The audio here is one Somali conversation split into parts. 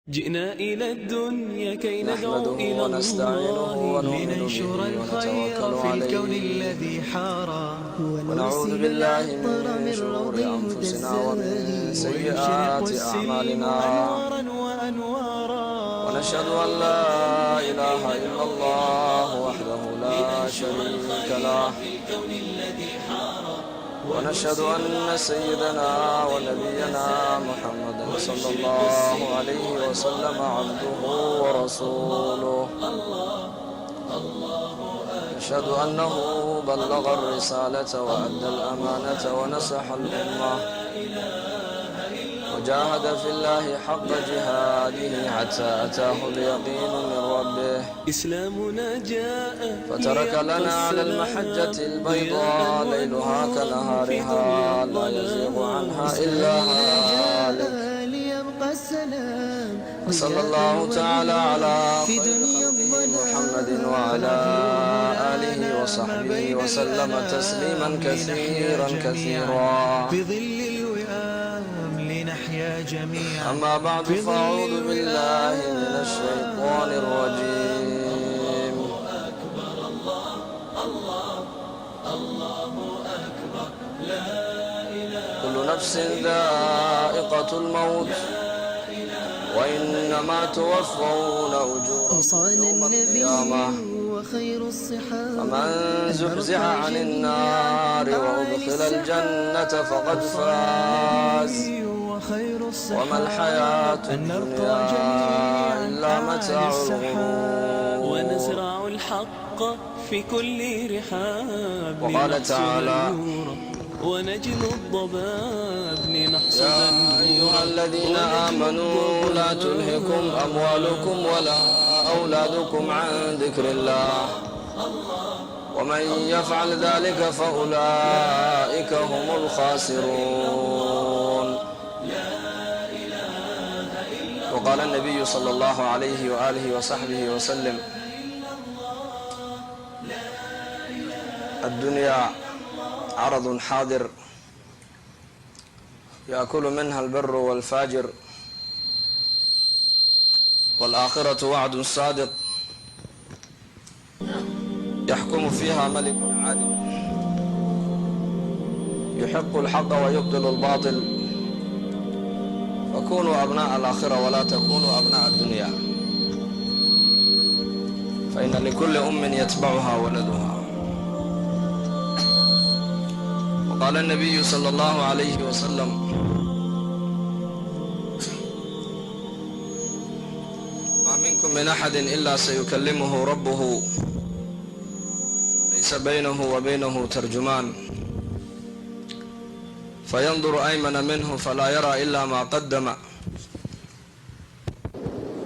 جئنا إلى الدنيا كي ندعو نحمده إلى ونستعينه الله ونؤمن به لننشر الخير ونتوكل في الكون عليه الذي حارى ونعوذ ونرسل بالله العطر من من شرور روض الهدى أنفسنا ومن الزاهي ويشرق سيئات السلم أعمالنا أنوارا وأنوارا. ونشهد أن لا إله إلا الله وحده لا شريك له، ونشهد أن سيدنا ونبينا محمدا صلى الله عليه وسلم عبده ورسوله. نشهد أنه بلغ الرسالة وأدى الأمانة ونصح الأمة وجاهد في الله حق جهاده حتى أتاه اليقين من ربه، إسلامنا جاء فترك ليبقى لنا على السلام المحجة ضياء البيضاء ليلها ونورا في دنيا كنهارها لا يزيغ الظلام. عنها إلا إسلامنا هالك. جاء ليبقى السلام وصلى ضياء الله تعالى ونورا على في خير دنيا خلقه الظلام. محمد وعلى فالعدل آله مولانا ما وصحبه بين وسلم تسليما الأنام لنحيا كثيرا جميعا كثيرا. في ظل الوئام، لنحيا جميعا أما بعد، في ظل فأعوذ بالله من الشيطان الوئام. الرجيم. كل نفس ذائقة الموت وإنما توفون أجوركم أوصانا يوم النبي القيامة، وخير الصحاب فمن أن زحزح نرقى عن جميعا النار أعالي وأدخل الجنة السحاب. فقد أوصانا فاز، النبي وخير وما الصحاب الحياة أن نرقى الدنيا جميعا إلا أعالي متاع السحاب. الغرور. ونزرع الحق في كل رحاب وقال لنحصد تعالى: النور ونجل الضباب، لنحصد يا النور أيها الذين ونجل آمنوا لا تلهكم الضباب. أموالكم ولا أولادكم عن ذكر الله، ومن يفعل ذلك فأولئك هم الخاسرون. وقال النبي صلى الله عليه وآله وصحبه وسلم: الدنيا عرض حاضر يأكل منها البر والفاجر، والآخرة وعد صادق يحكم فيها ملك عادل يحق الحق ويبطل الباطل، فكونوا أبناء الآخرة ولا تكونوا أبناء الدنيا، فإن لكل أم يتبعها ولدها. وقال النبي صلى الله عليه وسلم: ما منكم من أحد إلا سيكلمه ربه ليس بينه وبينه ترجمان، فينظر أيمن منه فلا يرى إلا ما قدم،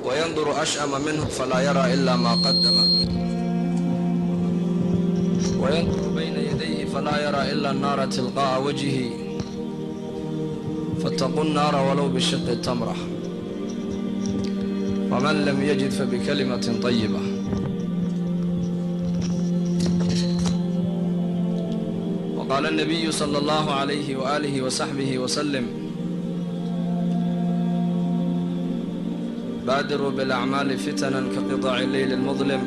وينظر أشأم منه فلا يرى إلا ما قدم، وينظر بين يديه فلا يرى إلا النار تلقاء وجهه، فاتقوا النار ولو بشق التمرة، ومن لم يجد فبكلمة طيبة. وقال النبي صلى الله عليه وآله وصحبه وسلم: بادروا بالأعمال فتنا كقطع الليل المظلم،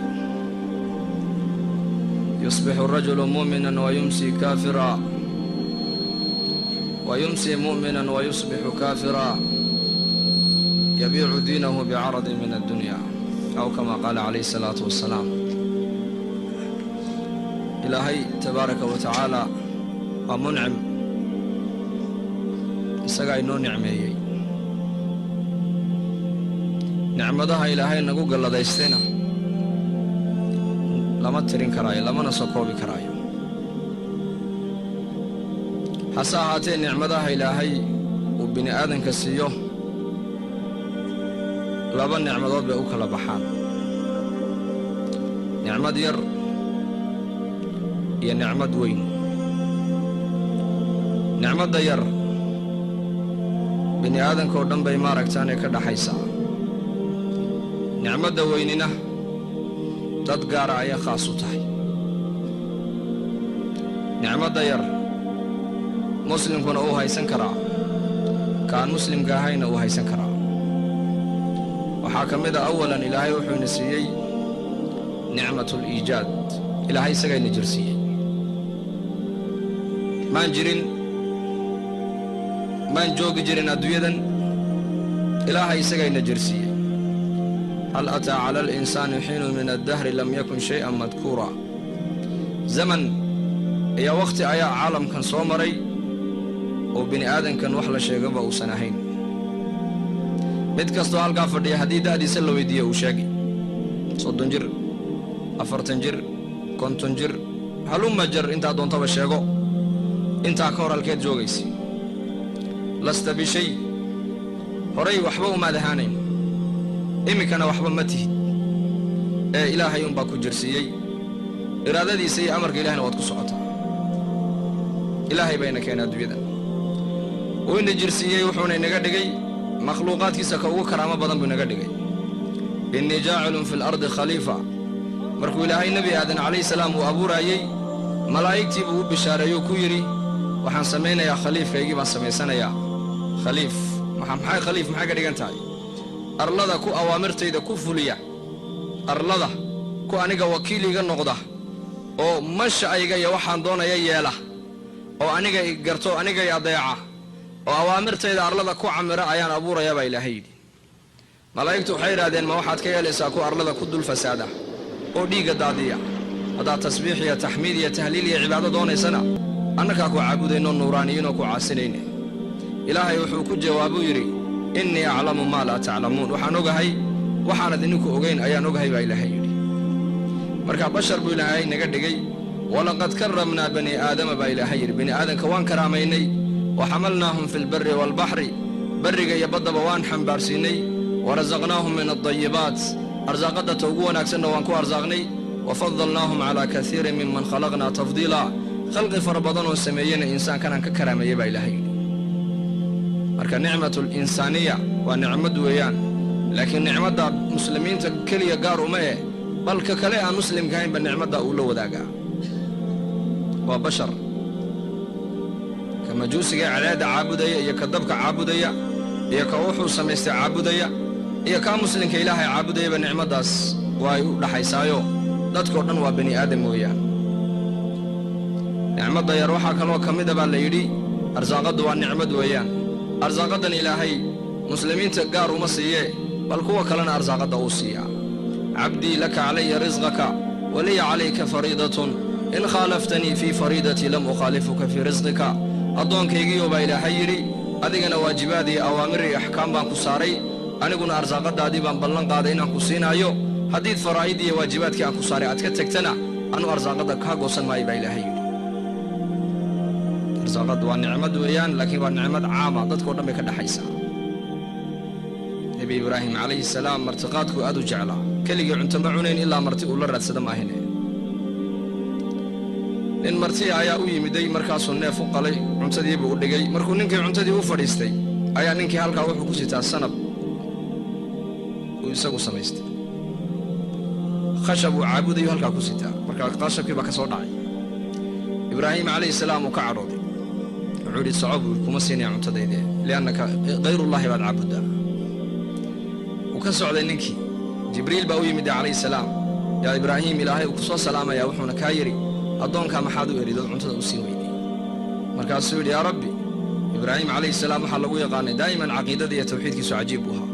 يصبح الرجل مؤمنا ويمسي كافرا، ويمسي مؤمنا ويصبح كافرا، يبيع دينه بعرض من الدنيا، أو كما قال عليه الصلاة والسلام. إلهي تبارك وتعالى waa muncim, isagaa inoo nicmeeyey. Nicmadaha Ilaahay nagu galladaystayna lama tirin karaayo, lamana soo koobi karaayo. Hase ahaatee nicmadaha Ilaahay uu bini aadanka siiyo laba nicmadood bay u kala baxaan: nicmad yar iyo nicmad weyn. Nicmadda yar bini aadanka oo dhan bay maaragtaanay ka dhaxaysaa. Nicmadda weynina dad gaara ayaa khaas u tahay. Nicmadda yar muslimkuna uu haysan karaa, kaan muslimka ahayna uu haysan karaa. Waxaa ka mid a, awalan, Ilaahay wuxuu ina siiyey nicmat liijaad. Ilaahay isagaa ina jirsiiyey. Maan jirin, maan joogi jirin adduunyadan. Ilaahay isagaa ina jirsiiyey. هل أتى على الإنسان حين من الدهر لم يكن شيئا مذكورا. Zaman iyo wakhti ayaa caalamkan soo maray oo bini aadankan wax la sheegaba uusan ahayn. Mid kastoo halkaa fadhiya haddii da'diisa la weydiiyo, uu sheegay 30 jir, 40 jir, 50 jir, halumma jar, intaa doontaba sheego. Intaa ka hor halkeed joogaysa? لست بشيء. Horay waxba umaad ahaanayn, iminkana waxba ma tihid, ee Ilaahay unbaa ku jirsiiyey. Iraadadiisa iyo amarka Ilahayna waad ku socotaa. Ilaahay bayna keenay adduunyada, wuu ina jirsiiyey, wuxuuna inaga dhigay makhluuqaadkiisa ka ugu karaamo badan buu inaga dhigay. إني جاعل في الأرض خليفة. Markuu Ilaahay Nebi Aadan calayhi salaam uu abuuraayey, malaa'igtii buu u bishaareeyuu ku yidhi: "Waxaan samaynayaa khaliifkaygii baan samaysanayaa." Khaliif maxay? Khaliif maxay ka dhigan tahay? Arlada ku awaamirtayda ku fuliya, arlada ku aniga wakiil iga noqda oo mansha'ayga iyo waxaan doonaya yeela, oo aniga i garto, aniga i adeeca, oo awaamirtayda arlada ku camira ayaan abuurayaa, baa Ilaahay yidhi. Malaa'igtu waxay yidhahdeen: "Ma waxaad ka yeelaysaa ku arlada ku dul fasaada oo dhiigga daadiya? Haddaad tasbiix iyo taxmiid iyo tahliil iyo cibaado doonaysana, annakaa ku caabudayno, nuuraaniyiinoo ku caasinayne." Ilaahay wuxuu ku jawaabuu yidhi: "إني أعلم ما لا تعلمون." Waxaan ogahay waxaanad idinku ogayn ayaan ogahay, baa Ilaahay yidhi. Marka bashar buu Ilaahay naga dhigay. ولقد كرمنا بني آدم, baa Ilaahay yidhi. Bini aadamka waan karaamaynay. وحملناهم في البر والبحر. Barriga iyo baddaba waan xambaarsiinay. ورزقناهم من الطيبات. Arsaaqadda ta ugu wanaagsanna waan ku arsaaqnay. وفضلناهم على كثير ممن خلقنا تفضيلا. Khalqi fara badan oo sameeyena insaankanaan ka karaameeyey, baa Ilaahay yidhi. Marka نعمة الإنسانية waa nicmad weeyaan, laakiin nicmadda muslimiinta keliya gaar uma eh, balka kale aan muslimka ahaynba nicmadda uu la wadaagaa, waa bashar. Ka majuusiga celeedda caabudaya, iyo ka dabka caabudaya, iyo ka wuxuu samaystay caabudaya, iyo kaa muslimka Ilaahay caabudayaba, nicmaddaas waa ay u dhaxaysaayo. Dadkao dhan waa bani aadam weeyaan. Nicmadda yar waxaa kaloo ka mida, baa la yidhi, arsaaqaddu waa nicmad weeyaan. Arsaaqaddan Ilaahay muslimiinta gaar uma siiyee, bal kuwa kalena arsaaqadda uu siiyaa. عبدي لك علي رزقك ولي عليك فريضة، إن خالفتني في فريضتي لم أخالفك في رزقك. Addoonkaygiiyo, baa Ilaahay yidhi, adigana waajibaadii, awaamir iyo axkaam baan ku saaray, aniguna arsaaqadaadii baan ballan qaaday inaan ku siinaayo. Haddiid faraa'idii iyo waajibaadkii aan ku saaray aad ka tegtana, anu arsaaqadda kaa goosan maayo, baa Ilaahay yidhi. Arsaaqaddu waa nicmad weeyaan, laakiin waa nicmad caama, dadkao dhan bay ka dhexaysaa. Nebi Ibraahim calayhi salaam martiqaadkuu aad u jeclaa. Keligii cunto ma cunayn ilaa marti uu la raadsada maahine. Nin marti ayaa u yimiday, markaasuu neef u qalay, cuntadiibuu u dhigay. Markuu ninkii cuntadii u fadhiistay, ayaa ninkii halkaa wuxuu ku sitaa sanab uu isagu samaystay, khashab uu caabudayu halkaa ku sitaa. Markaa khashabkii baa ka soo dhacay. Ibraahim calayhi salaam uu ka cadhooday. Wuxuu yidhi: "Soco," buu yidhi, "kuma siinaya cuntadayde, لأنك غير الله baad caabuddaa." Wuu ka socday ninkii. Jibriil baa u yimid calayhi salaam. "Yaa Ibraahiim, Ilaahay uu ku soo salaamayaa, wuxuuna kaa yidhi: addoonkaa maxaad u eridood cuntada u siin weyday?" Markaasuu yidhi: "Yaa Rabbi." Ibraahim calayhi salaam waxaa lagu yaqaanay daa'iman caqiidada iyo tawxiidkiisu cajiib buu ahaa.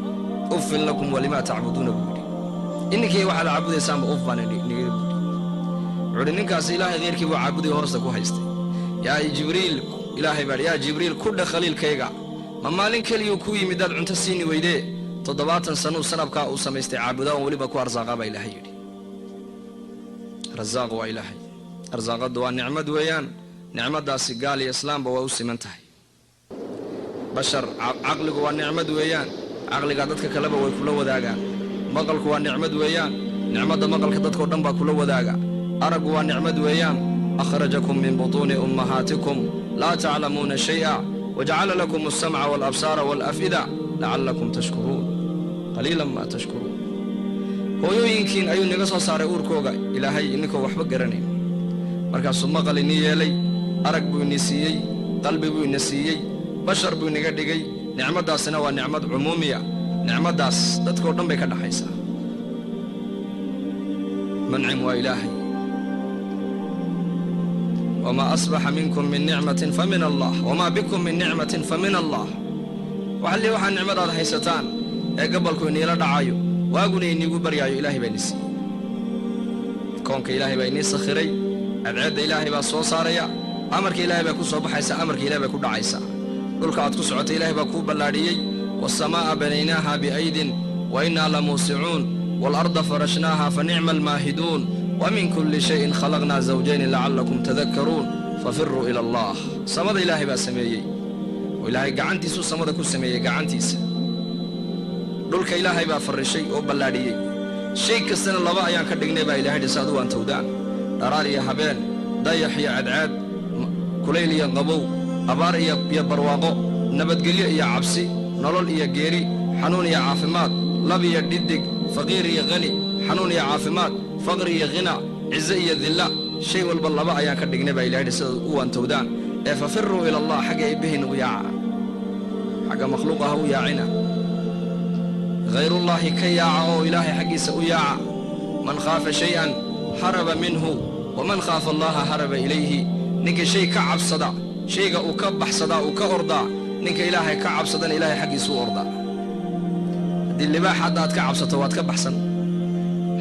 "أف لكم ولما تعبدون," buu yidhi. "Ininkii waxaad caabudaysaanba uf baan niga," buu yidhi. Wuxuu yidhi ninkaasi Ilaahay khayrkii buu caabuday, hoosta ku haystay. "Yaa Jibriil," Ilaahay baa, "yaa Jibriil, ku dhe khaliilkayga: ma maalin keliyuu kuu yimid aad cunto siini weydee? 70 sanuu sanabkaa uu samaystay caabudaa on weliba ku arsaaqaa," baa Ilaahay yidhi. Rasaaq waa Ilaahay. Arsaaqaddu waa nicmad weeyaan. Nicmaddaasi gaal iyo islaamba waa u siman tahay. Bashar, caqligu waa nicmad weeyaan. Caqligaa dadka kaleba way kula wadaagaan. Maqalku waa nicmad weeyaan. Nicmadda maqalka dadkao dhan baa kula wadaaga. Araggu waa nicmad weeyaan. أخرجكم من بطون أمهاتكم لا تعلمون شيئا وجعل لكم السمع والأبصار والأفئدة لعلكم تشكرون، قليلا ما تشكرون. Hooyooyinkiin ayuu naga soo saaray uurkooga Ilaahay ininkoo waxba garanayn. Markaasuu maqal inii yeelay, arag buu ini siiyey, qalbi buu ina siiyey, bashar buu inaga dhigay. Nicmaddaasina waa nicmad cumuumiya. Nicmaddaas dadkao dhan bay ka dhaxaysaa. Mancim waa Ilaahay. Wamaa asbaxa minkum min nicmatin fa min Allah, wamaa bikum min nicmatin fa min Allah. Waxalli waxaa nicmadaad haysataan ee gabalku iniila dhacayo, waaguna iniigu baryaayo, Ilaahay baa ini siiyey. Koonka Ilaahay baa inii sakhiray. Cadceedda Ilaahay baa soo saaraya. Amarka Ilaahay baa ku soo baxaysa, amarka Ilahay bay ku dhacaysaa. Dhulka aad ku socotay Ilaahay baa kuu ballaadhiyey. Wasamaa'a banaynaaha biaydin wa innaa la muusicuun, waalarda farashnaaha fa nicma almaahiduun, wa min kulli shayin khalaqnaa zawjayni lacallakum tadakkaruun, fafiruu ila Allah. Samada Ilaahay baa sameeyey oo Ilaahay gacantiisuu samada ku sameeyey gacantiisa. Dhulka Ilaahay baa farrishay oo ballaadhiyey. Shay kastana laba ayaan ka dhignay baa Ilahay dhisa adu waan towdaan: dharaar iyo habeen, dayax iyo cadceed, kulayl iyo qabow, abaar iyo barwaaqo, nabadgelyo iyo cabsi, nolol iyo geeri, xanuun iyo caafimaad, lab iyo dhidig, faqiir iyo khani, xanuun iyo caafimaad, faqri iyo khina, cize iyo dilla. Shay walba laba ayaan ka dhignay baa Ilahay sidaad u waantowdaan. Ee fafiruu ila Allah, xagga eebbihiinna u yaaca, xagga makhluuqa ha u yaacina. Khayrullaahi ka yaaca oo Ilaahay xaggiisa u yaaca. Man khaafa shay-an haraba minhu, waman khaafa Allaha haraba ilayhi. Ninka shay ka cabsada, shayga uu ka baxsadaa, uu ka ordaa. Ninka Ilaahay ka cabsadana, Ilaahay xaggiisa u ordaa. Haddii libaax hadda aad ka cabsato, waad ka baxsan.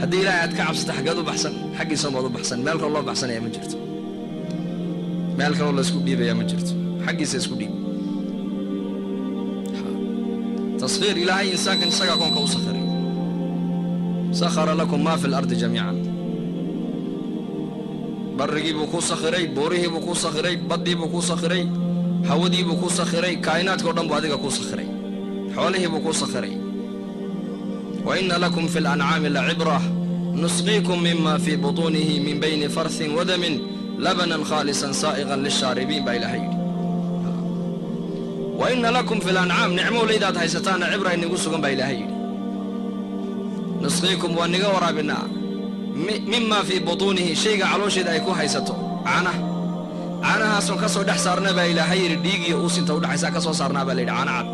Haddii Ilaahay aad ka cabsato, xaggeed u baxsan? Xaggiisa umaad u baxsan. Meel kaloo loo baxsanaya ma jirto, meel kaloo laysku dhiibaya ma jirto. Xaggiisa isku dhiib. Taskhiir Ilaahay insaankan isagaa koonka u sakhiray. Sakhara lakum maa fi lardi jamiican. Barrigii buu kuu sakhiray, buurihii buu kuu sakhiray, baddii buu kuu sakhiray, hawadii buu kuu sakhiray, kaa'inaadka o dhan buu adiga kuu sakhiray, xoolihii buu kuu sakhiray. Wa inna lakum fi lancaami lacibrah, nusqiikum mima fii butuunihi min bayni farthin wadamin labanan khaalisan saa'iqan lishaaribiin, baa Ilaahay yidhi. Wa inna lakum fi lancaam, nicmowleydaad haysataanna cibra inigu sugan, baa Ilaahay yidhi. Nusqiikum, waa niga waraabinaa, mima fii butuunihi, shayga caloosheeda ay ku haysato, caanaha. Caanahaasoon ka soo dhex saarna, baa Ilaahay yidhi, dhiigiyo uusinta udhexaysaa ka soo saarnaa, baa la yidhi, caana cad.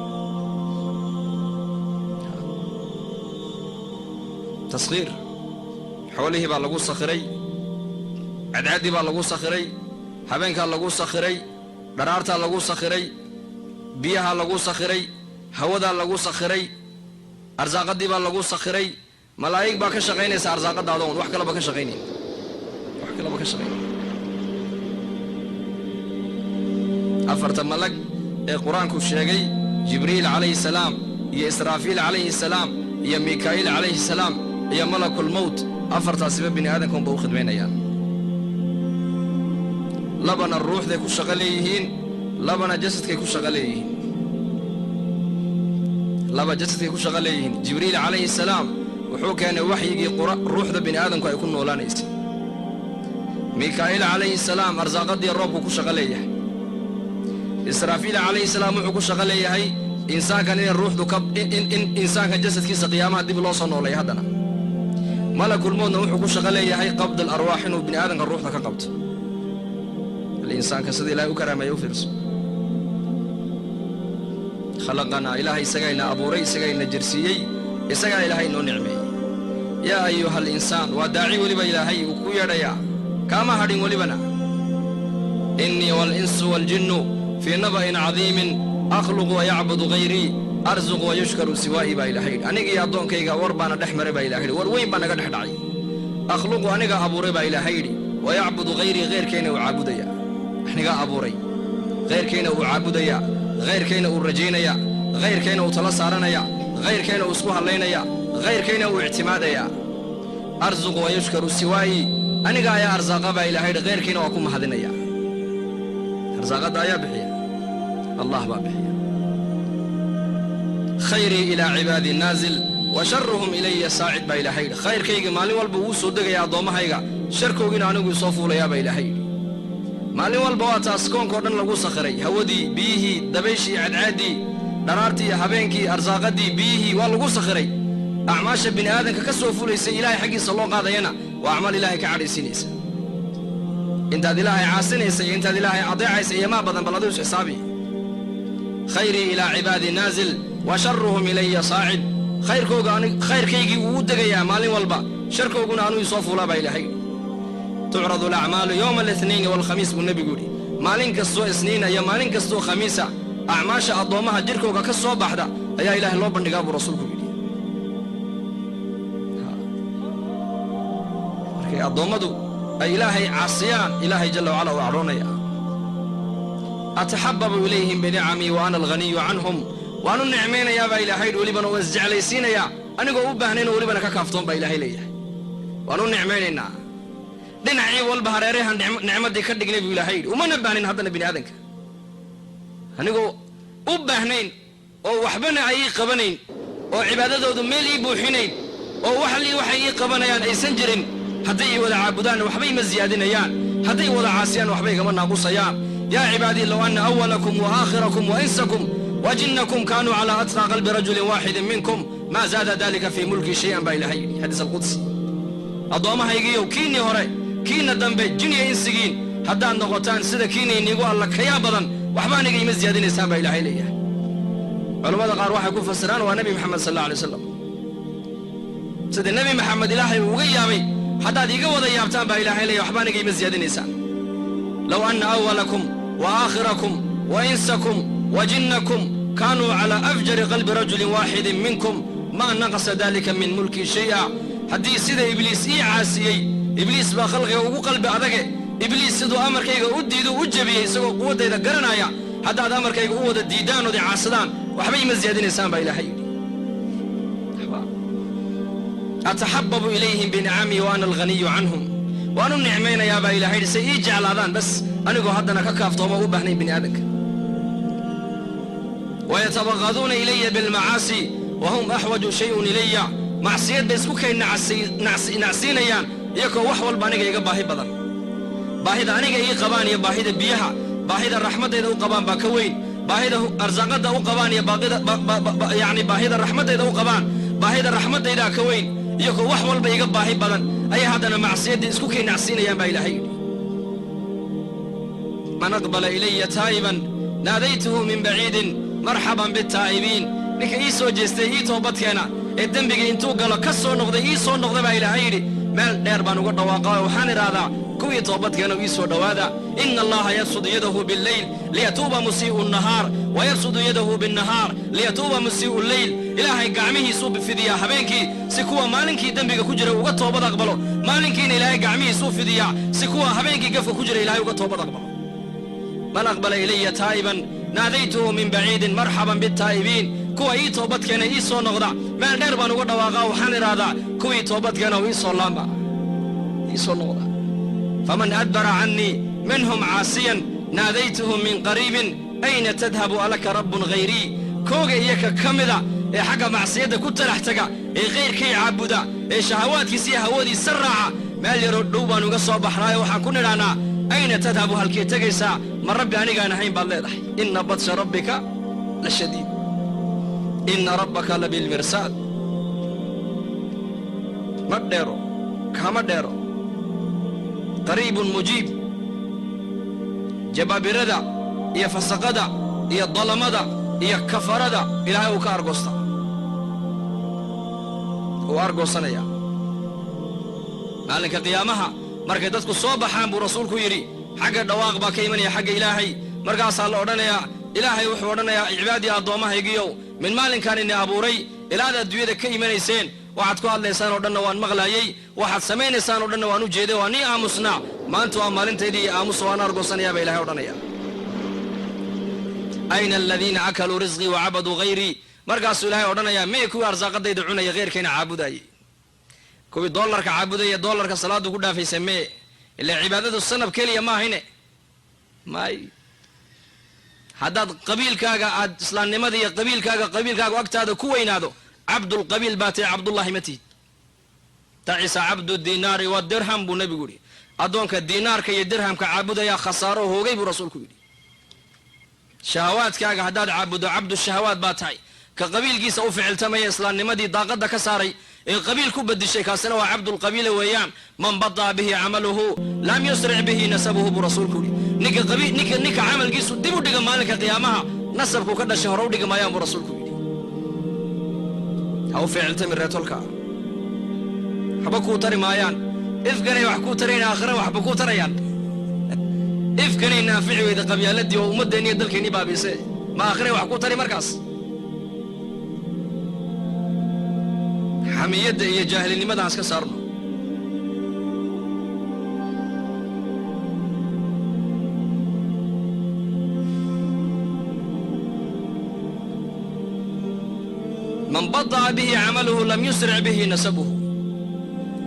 Taskhiir xoolihii baa lagu sakhiray, cadcaaddii baa lagu sakhiray, habeenkaa lagu sakhiray, dharaartaa lagu sakhiray, biyahaa lagu sakhiray, hawadaa lagu sakhiray, arsaaqadii baa lagu sakhiray. Malaa'ig baa ka shaqaynaysa arsaaqadaada oon wax kalaba ka shaqaynayn, wax kalaba ka shaqaynayn. Afarta malag ee Qur-aanku sheegay, Jibriil calayhi salaam iyo Israafiil calayhi salaam iyo Mikaa'iil calayhi salaam iyo Malakulmowt, afartaasiba bini aadamka unba u khidmaynayaan. Labana ruuxday ku shaqo leeyihiin, labana jasadkay ku shaqo leeyihiin, laba jasadkay ku shaqo leeyihiin. Jibriil calayhi salaam wuxuu keenay waxyigii ruuxda bini aadamku ay ku noolaanaysay. Mikaa'iil calayhi salaam arsaaqadii roobku ku shaqo leeyahay. Israafiil calayhi salaam wuxuu ku shaqo leeyahay insaankan inay ruuxdu ka in insaanka jasadkiisa qiyaamaha dib loo soo nooleeyo haddana. Malakulmowdna wuxuu ku shaqo leeyahay qabd alarwaax, inuu bini aadamka ruuxda ka qabto. Insaanka sida Ilahay u karaameeya u fiirso. Khalaqanaa, Ilaahay isagayna abuuray, isagayna jirsiiyey, isagaa Ilaahay inoo nicmeeyey. Yaa ayuha alinsaan, waa daaci weliba Ilaahay uu ku yeedhayaa, kaama hadhin welibana. Innii waalinsu waaljinnu fii naba'in cadiimin, akhluqu wayacbudu hayrii, arsuqu wayushkaru siwaa'i, baa Ilahay yidhi. Anigii addoonkayga war baana dhex maray, baa Ilahay yidhi. War weyn baa naga dhex dhacay. Akhluqu, aniga abuuray, baa Ilaahay yidhi, wayacbudu hayrii, khayrkayna uu caabudaya. Anigaa abuuray, khayrkayna uu caabudaya, khayrkayna uu rajaynaya, khayrkayna uu tala saaranaya, khayrkayna uu isku hadlaynaya, khayrkayna uu ictimaadaya. Arsuqu wayushkaru siwaa'i, aniga ayaa arsaaqa, baa Ilahay yidhi, khayrkiina waa ku mahadinaya. Arsaaqadda ayaa bixiya? Allah baa bixiya. Khayrii ilaa cibaadii naazil wa sharuhum ilaya saacid, baa Ilahay yidhi. Khayrkayga maalin walba wuu soo degaya addoommahayga, sharkoogiina anigu isoo fuulayaa, baa Ilaahay yidhi. Maalin walba waa taas koonkao dhan lagu sakhiray: hawadii, biyihii, dabayshii, cadcaaddii, dharaartii iyo habeenkii, arsaaqaddii, biyihii waa lagu sakhiray. Acmaasha bini aadamka ka soo fulaysay Ilaahay xaggiisa loo qaadayana waa acmaal Ilaahay ka cadhaysiinaysa. Intaad Ilaahay caasinaysa iyo intaad Ilaahay adeecaysa iyo maa badan, bal adigu is xisaabi. Khayrii ilaa cibaadii naazil wa sharuhum ilaya saacid. Khayrkooga khayrkaygii wuu u degayaa maalin walba, sharkooguna anuu isoo fuulaa baa Ilaahay. Tucradu alacmaalu yowma alithnaini waalkhamiis buu nebigu yidhi. Maalin kastoo isniina iyo maalin kastoo khamiisa acmaasha addoommaha jidhkooga ka soo baxda ayaa Ilaahay loo bandhigaa buu rasuulku yidhi. Markay addoommadu ay Ilaahay caasiyaan, Ilaahay jalla wacala uu cadhoonaya. Ataxababu ilayhim binicamii wa ana alghaniyu canhum. Waan u nicmaynayaa baa Ilaahay yidhi, welibana waan isjeclaysiinayaa anigoo u baahnayn oo welibana ka kaaftoon baa Ilaahay leeyahay. Waan u nicmaynaynaa dhinacii walba, hareerahan nicmaddii ka dhignay buu Ilaahay yidhi. Umana baahnayn haddana bini aadanka, anigoo u baahnayn oo waxbana ay ii qabanayn oo cibaadadoodu meel ii buuxinayn oo waxlii waxay ii qabanayaan aysan jirin. Hadday ii wada caabudaanna waxba ima siyaadinayaan, hadday wada caasiyaan waxba igama naaqusayaan. Yaa cibaadii, low anna awalakum wa aakhirakum wa insakum wa jinnakum kaanuu calaa atqaa qalbi rajulin waaxidin minkum maa zaada dalika fii mulkii shay-an baa Ilahay yidhi, xadiis alqudsi. Addoommahaygiiyow, kiinnii hore, kiinna dambe, jiniya insigiin, haddaad noqotaan sida kiina iniigu alla kayaa badan, waxba aniga ima siyaadinaysaan baa Ilaahay leeyahay. Culammada qaar waxay ku fasiraan waa Nebi Maxamed sal alla alay waslam. Sida Nebi Maxamed Ilaahay uu uga yaabay haddaad iga wada yaabtaan baa Ilaahay leeyahay, waxba aniga ima siyaadinaysaan. Low anna awalakum wa aakhirakum wa insakum wa jinnakum kaanuu calaa afjari qalbi rajulin waaxidin minkum maa naqasa dalika min mulkii shay'a. Haddii sida Ibliis ii caasiyey, Ibliis baa khalqiga ugu qalbi adage, Ibliis siduu amarkayga u diido u jebiyey isagoo quwaddayda garanaya, haddaad amarkayga u wada diiddaan ood i caasadaan, waxba ima siyaadinaysaan baa Ilaahay yidhi. Ataxababu ilayhim binicamii wa ana alghaniyu canhum. Waan u nicmaynayaa baa Ilahay yidhi say ii jeclaadaan bas, anigoo haddana ka kaaftooma u baahnayn bini aadanka. Wayatabaqaduuna ilaya bilmacaasi wa hum axwaju shayun ilaya. Macsiyad bay isku kay nacsiinayaan iyakoo wax walba aniga iga baahi badan. Baahida aniga ii qabaan iyo baahida biyaha, baahida raxmaddayda u qabaan baa ka weyn. Baahida arsaaqadda u qabaan iyo yacni baahida raxmaddayda u qabaan, baahida raxmaddaydaa ka weyn. Iyakoo wax walba iga baahi badan ayay haddana macsiyaddii isku kay nacsiinayaan baa Ilaahay yidhi. Man aqbala ilaya taa'iban naadaytuhu min baciidin marxaban bitaa'ibiin. Ninka ii soo jeestay, ii toobadkeena, ee dembigii intuu galo ka soo noqday ii soo noqday baa Ilaahay yidhi, meel dheer baan uga dhawaaqaa oo waxaan idhaahdaa, kuwii toobadkeena ii soo dhowaada. Ina Allaha yabsudu yadahu billeyl liyatuuba musii'u nnahaar wa yabsudu yadahu binnahaar liyatuuba musii'u lleyl. Ilaahay gacmihiisuu fidiyaa habeenkii si kuwa maalinkii dembiga ku jira uga toobad aqbalo. Maalinkiina Ilaahay gacmihiisuu fidiyaa si kuwa habeenkii gafka ku jira Ilaahay uga toobad aqbalo. Man aqbala ilaya taa'iban naadaytuhu min baciidin marxaban bitaa'ibiin. Kuwa ii toobadkeena ii soo noqda meel dheer baan uga dhawaaqaa, waxaan idhaahdaa, kuwii toobadkeena ii soo laamba, ii soo noqda. Faman adbara cannii minhum caasiyan naadaytuhu min qariibin ayna tadhabu alaka rabbun hayrii. Kooga iyaka ka mida ee xagga macsiyadda ku talax taga ee kayrkay caabuda ee shahawaadkiisa iyo hawadiisa raaca, meel yaroo dhow baan uga soo baxnaayo waxaan ku nidhahnaa, ayna tadhabu, halkee tegaysaa? Ma rabbi anigaan ahayn baad leedahay? Inna badsha rabbika la shadiid, inna rabbaka la bilmirsaad. Ma dheero, kama dheero, qariibun mujiib. Jabaabirada iyo fasaqada iyo dalamada iyo kafarada Ilaahay uu ka argoostaa, uu argoosanayaa maalinka qiyaamaha. Markay dadku soo baxaan buu rasuulku yidhi, xagga dhawaaq baa ka imanaya xagga Ilaahay. Markaasaa la odhanayaa, Ilaahay wuxuu odhanayaa, cibaadii, addoommahaygiyow, min maalinkaan ini abuuray ilaad adduunyada ka imanayseen, waxaad ku hadlaysaan oo dhanna waan maqlaayey, waxaad samaynaysaan oo dhanna waan u jeeday, waan ii aamusnaa. Maanta waa maalintaydii iyo aamusa, waan argoosanayaa baa Ilahay odhanaya. Ayna aladiina akaluu risqii wa cabaduu hayrii. Markaasuu Ilahay odhanayaa, mey kuwii arsaaqadayda cunaya, kheyrkayna caabudaayey, kuwii dollarka caabudaya, dollarka salaadu ku dhaafaysa mee? Ilaa cibaadadu sanab keliya ma ahine. May, haddaad qabiilkaaga aad islaamnimada iyo qabiilkaagu agtaada ku weynaado, cabdulqabiil baa tahay, Cabdullahi ma tihid. Tacisa cabdu dinaari wadirham buu nebigu yidhi. Addoonka dinaarka iyo dirhamka caabudaya khasaaro hoogay buu rasuulku yidhi. Shahawaadkaaga haddaad caabuddo, cabdu shahawaad baa tahay. Ka qabiilkiisa u ficiltamaya, islaamnimadii daaqadda ka saaray ee qabiil ku bedishay, kaasina waa cabdulqabiila weeyaan. Man badaa bihi camaluhu lam yusric bihi nasabuhu buu rasuulku yidhi. Ninka camalkiisu dib u dhiga, maalinka qiyaamaha nasabku ka dhashay hore u dhigi maayaan buu rasuulku yidhi. Ha u ficiltamin reetolka, waxba kuu tari maayaan. Ifkanay wax kuu tarayn, aakhira waxba kuu tarayaan? Ifkanay naafici weyda qabyaaladii oo ummaddeenni iyo dalkeennii baabiise, ma aakhiray wax kuu tari? Markaas xamiyadda iyo jaahilinimadaan iska saarno. Man bada'a bihi camaluhu lam yusric bihi nasabuhu.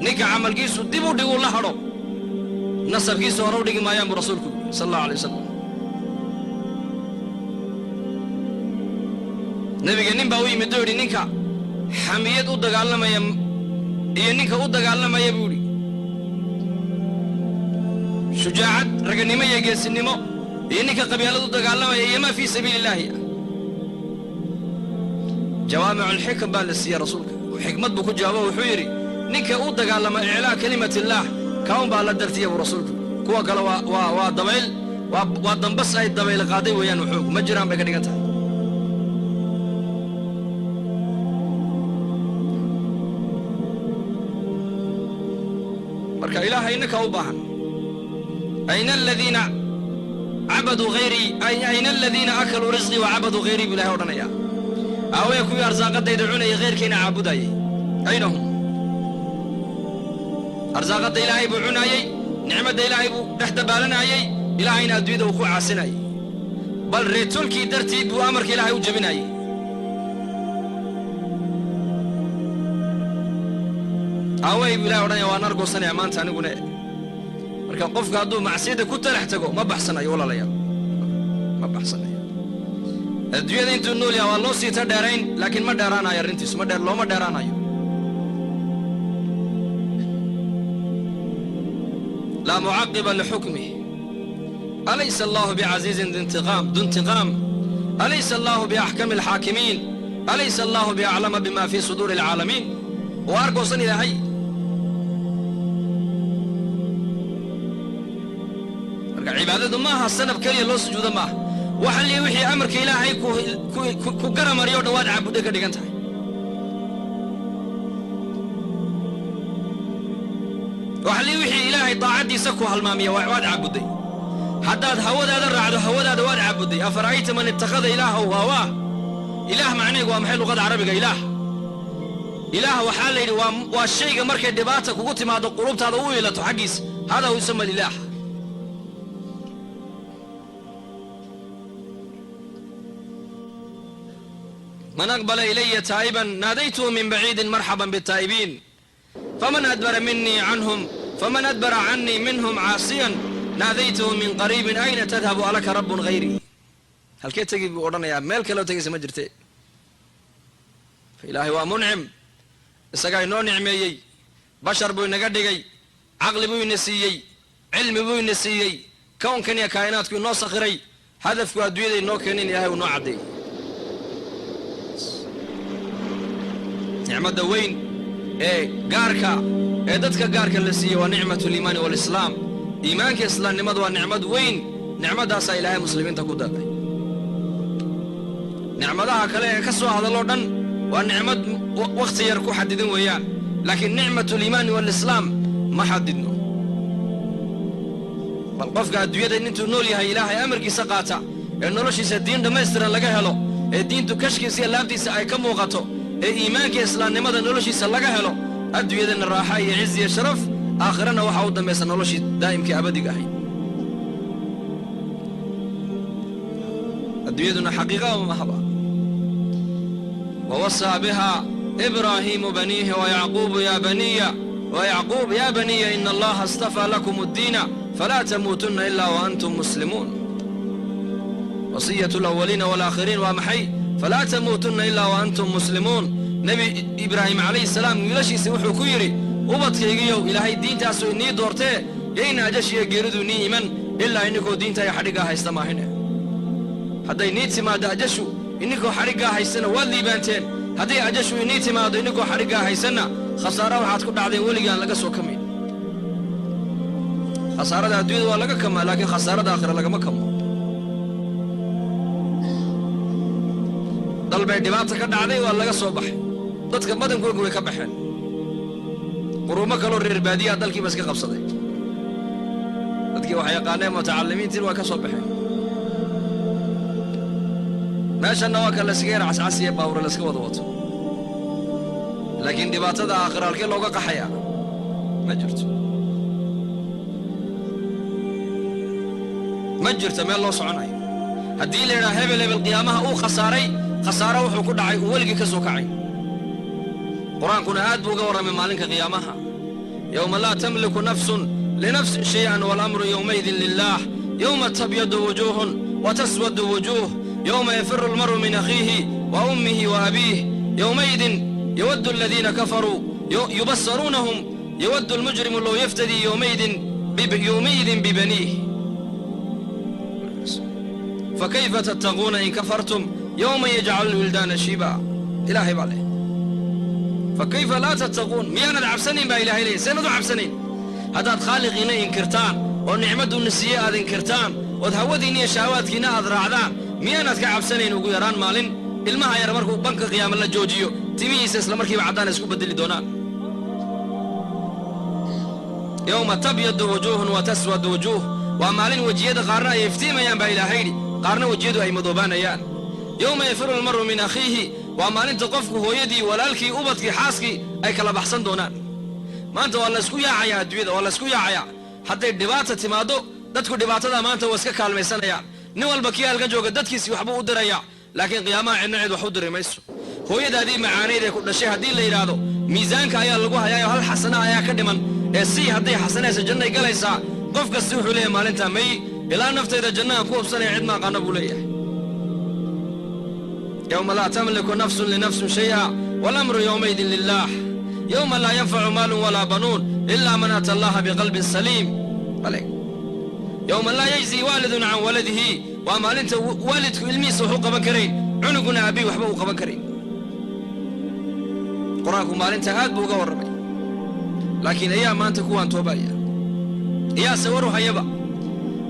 Ninka camalkiisu dib u dhiguu la hadho, nasabkiisu hore u dhigi maayaan buu rasuulku yidhi sal allahu alay wasalam. Nebiga nin baa u yimid oo yidhi, ninka xamiyad u dagaalamaya iyo ninka u dagaalamaya, buu yidhi, shujaacad, raganimo iyo geesinimo, iyo ninka qabyaalad u dagaalamaya, iyo maa fii sabiili illaahi ah? Jawaamiculxikam baa la siiyey rasuulka, xikmad buu ku jawaabo. Wuxuu yidhi, ninka u dagaalama iclaa kalimat illaah kaun baa la dartiya buu rasuulku. Kuwa kale waa dabayl, waa dambas ay dabayl qaaday weeyaan, wuxuugu ma jiraan bay ka dhigan tahay. Marka ilaahay innaka u baahan. Ayna aladiina cabaduu hayrii, ayna aladiina akaluu risqii wa cabaduu hayrii, buu ilahay odhanaya. Aawaya kuwii arsaaqadayda cunayay, khayrkiina caabudayay? Ayna hum? Arsaaqadda ilaahay buu cunaayey, nicmadda ilaahay buu dhex dabaalanayey, ilaahayna adduunyada uu ku caasinayay, bal reetolkii dartiid buu amarka ilaahay u jebinayey. Aaway buu ilahay odhanaya, waan argoosanaya maanta anigune. Marka qofka hadduu macsiyadda ku talax tago, ma baxsanayo, walaalayaal, ma baxsanayo. Adduunyada intuu nool yaha waa loo siita dheerayn, laakiin ma dheeraanayo arrintiisu, ma dheer, looma dheeraanayo. Laa mucaqiba lixukmih. Alaysa allahu bicasiizin dintiqaam duntiqaam? Alaysa allahu biaxkami alxaakimiin? Alaysa allahu biaclama bima fii suduuri alcaalamiin? Waa argoosan ilaahay. Marka cibaadadu maaha sanab keliya loo sujuudo, maaha. Waxa li wixii amarka ilaahay ku garamariyo o dhan waad caabudday ka dhigan tahay. Waxa li wixii ilaahay daacaddiisa ku halmaamiya waad caabudday. Haddaad hawadaada raacdo, hawadaada waad caabudday. Afara'ayta man ittakhada ilaahahu hawaah. Ilaah macnaheegu waa maxay luqada carabiga? Ilaah waxaa la yidhi waa shayga markay dhibaata kugu timaado qulubtaada u iilato xaggiisa. Hada hu yusama alilaah. Man aqbala ilaya taa'iban naadaytuhu min baciidin marxaban bitaa'ibiin, faman adbara minii canhum, faman adbara canii minhum caasiyan naadaytuhu min qariibin ayna tadhabu, alaka rabbun hayrii? Halkee tegi buu odhanayaa, meel kaleo tegaysa ma jirte. Ilaahay waa muncim, isagaa inoo nicmeeyey, bashar buu inaga dhigay, caqli buu ina siiyey, cilmi buu ina siiyey, kownkan iyo kaa'inaadku inoo sakhiray. Hadafku adduunyada inoo keenin ilahay uu noo caddeeyey. Nicmadda weyn ee gaarka ee dadka gaarka la siiyey waa nicmatu liimaani waalislaam. Iimaanka, islaamnimadu waa nicmad weyn. Nicmaddaasaa ilaahay muslimiinta ku deeqay. Nicmadaha kale ee ka soo hadaloo dhan waa nicmad wakhti yar ku xadidan weeyaan, laakiin nicmatu liimaani waalislaam ma xadidno. Bal qofka adduunyada intuu nool yahay ilaahay amarkiisa qaata, ee noloshiisa diin dhammaystiran laga helo, ee diintu kashkiisa iyo laabtiisa ay ka muuqato, ee iimaanka islaamnimada noloshiisa laga helo, adduunyadana raaxa iyo ciz iyo sharaf, aakhirana waxaa u dambaysa noloshii daa'imkii abadiga ahayd. Adduunyaduna xaqiiqa mahaba. Wawasaa biha ibraahiimu baniihi wayacquubu ya baniya wayacquub ya baniya ina allaha istafaa lakum addiina falaa tamuutunna ilaa waantum muslimuun. Wasiyatu alawaliina waalaakhiriin waa maxay? Falaa tamuutunna ilaa waantum muslimuun. Nebi Ibraahim calayhi salaam wiilashiisi wuxuu ku yidhi, ubadkaygiyow, ilaahay diintaasuu inii doortee, yayna ajashiyo geeridu nii iman ilaa ininkoo diinta ay xadhiggaa haysta maahine. Hadday nii timaaddo ajashu ininkoo xadhiggaa haystana, waad liibaanteen. Hadday ajashu inii timaaddo ininkoo xadhiggaa haysanna, khasaara waxaad ku dhacdeen weligaan laga soo kamayn. Khasaarada adduunyada waa laga kamaa, laakiin khasaarada aakhira lagama kamo. Dal bay dhibaata ka dhacday, waa laga soo baxay. Dadka badankoogu way ka baxeen. Quruumo kaloo reer baadiyaha dalkiiba iska qabsaday. Dadkii wax yaqaaneen mutacalimiintiin waa ka soo baxeen. Meeshanna waa ka layskaga yar cascasiya, baawure layska wada wato. Laakiin dhibaatada aakhira halkee looga qaxayaa? Ma jirto, ma jirto meel loo soconayo. Haddii la yidhaha hebel hebel qiyaamaha uu khasaaray, khasaaro wuxuu ku dhacay uu weligii ka soo kacay. Qur-aankuna aad buu uga warramay maalinka qiyaamaha: yowma laa tamliku nafsun linafsin shay-an waalamru yowmaidin lilah, yowma tabyadu wujuuhun wa taswadu wujuuh, yowma yafiru almaru min akhiihi wa ummihi wa abiih, yowmaidin yawaddu aladiina kafaruu yubasaruunahum, yawaddu almujrimu low yaftadii yowmaidin bibaniih, fakayfa tattaquuna in kafartum yowman yajcalu lwildaana shiiba. Ilaahay baa leh: fakayfa laa tattaquun? Miyaanad cabsanayn baa Ilahay leeyahy. Seenad u cabsanayn haddaad khaaliqiina inkirtaan oo nicmadduuna siiye aad inkirtaan ood hawadiinna iyo shahawaadkiinna aad raacdaan? Miyaanaad ka cabsanayn ugu yaraan maalin ilmaha yar markuu banka qiyaama la joojiyo, timihiisa isla markiiba caddaan isku beddeli doonaan? Yowma tabyadu wujuuhun wa taswadu wujuuh, waa maalin wejiyada qaarna ay iftiimayaan baa Ilaahay yidhi, qaarna wejiyadu ay madoobaanayaan. Yowma yafiru almaru min akhiihi, waa maalinta qofku hooyadii, walaalkii, ubadkii, xaaskii ay kala baxsan doonaan. Maanta waa laysku yaacayaa adduunyada, waa laysku yaacayaa. Hadday dhibaata timaaddo, dadku dhibaatada maanta waa iska kaalmaysanayaan. Nin walba kii halkan jooga dadkiisii waxbuu u dirayaa, laakiin qiyaamaha cidna cid wax u diri mayso. Hooyadaadii macaanayd ee ku dhashay haddii la yidhaahdo miisaanka ayaa lagu hayaayo, hal xasana ayaa ka dhiman ee sii, hadday xasanaysa jannay galaysaa, qof kasti wuxuu leeyahay maalintaa may, ilaa naftayda jannahan ku hubsanaya, cid ma aqaana buu leeyahay. Yowma laa tamliku nafsun linafsin shay'a walamru yowmaidin lilah, yowma laa yanfacu maalun walaa banuun ilaa man ata allaha biqalbin saliim, yowma laa yajzi waalidun can waladihi, waa maalinta waalidku ilmihiisa wax u qaban karayn, cunuguna aabbihi waxba uu qaban karayn. Qur-aanku maalinta aad buu uga warramay, laakiin ayaa maanta kuwaan toobaya? Iyaase waru hayaba?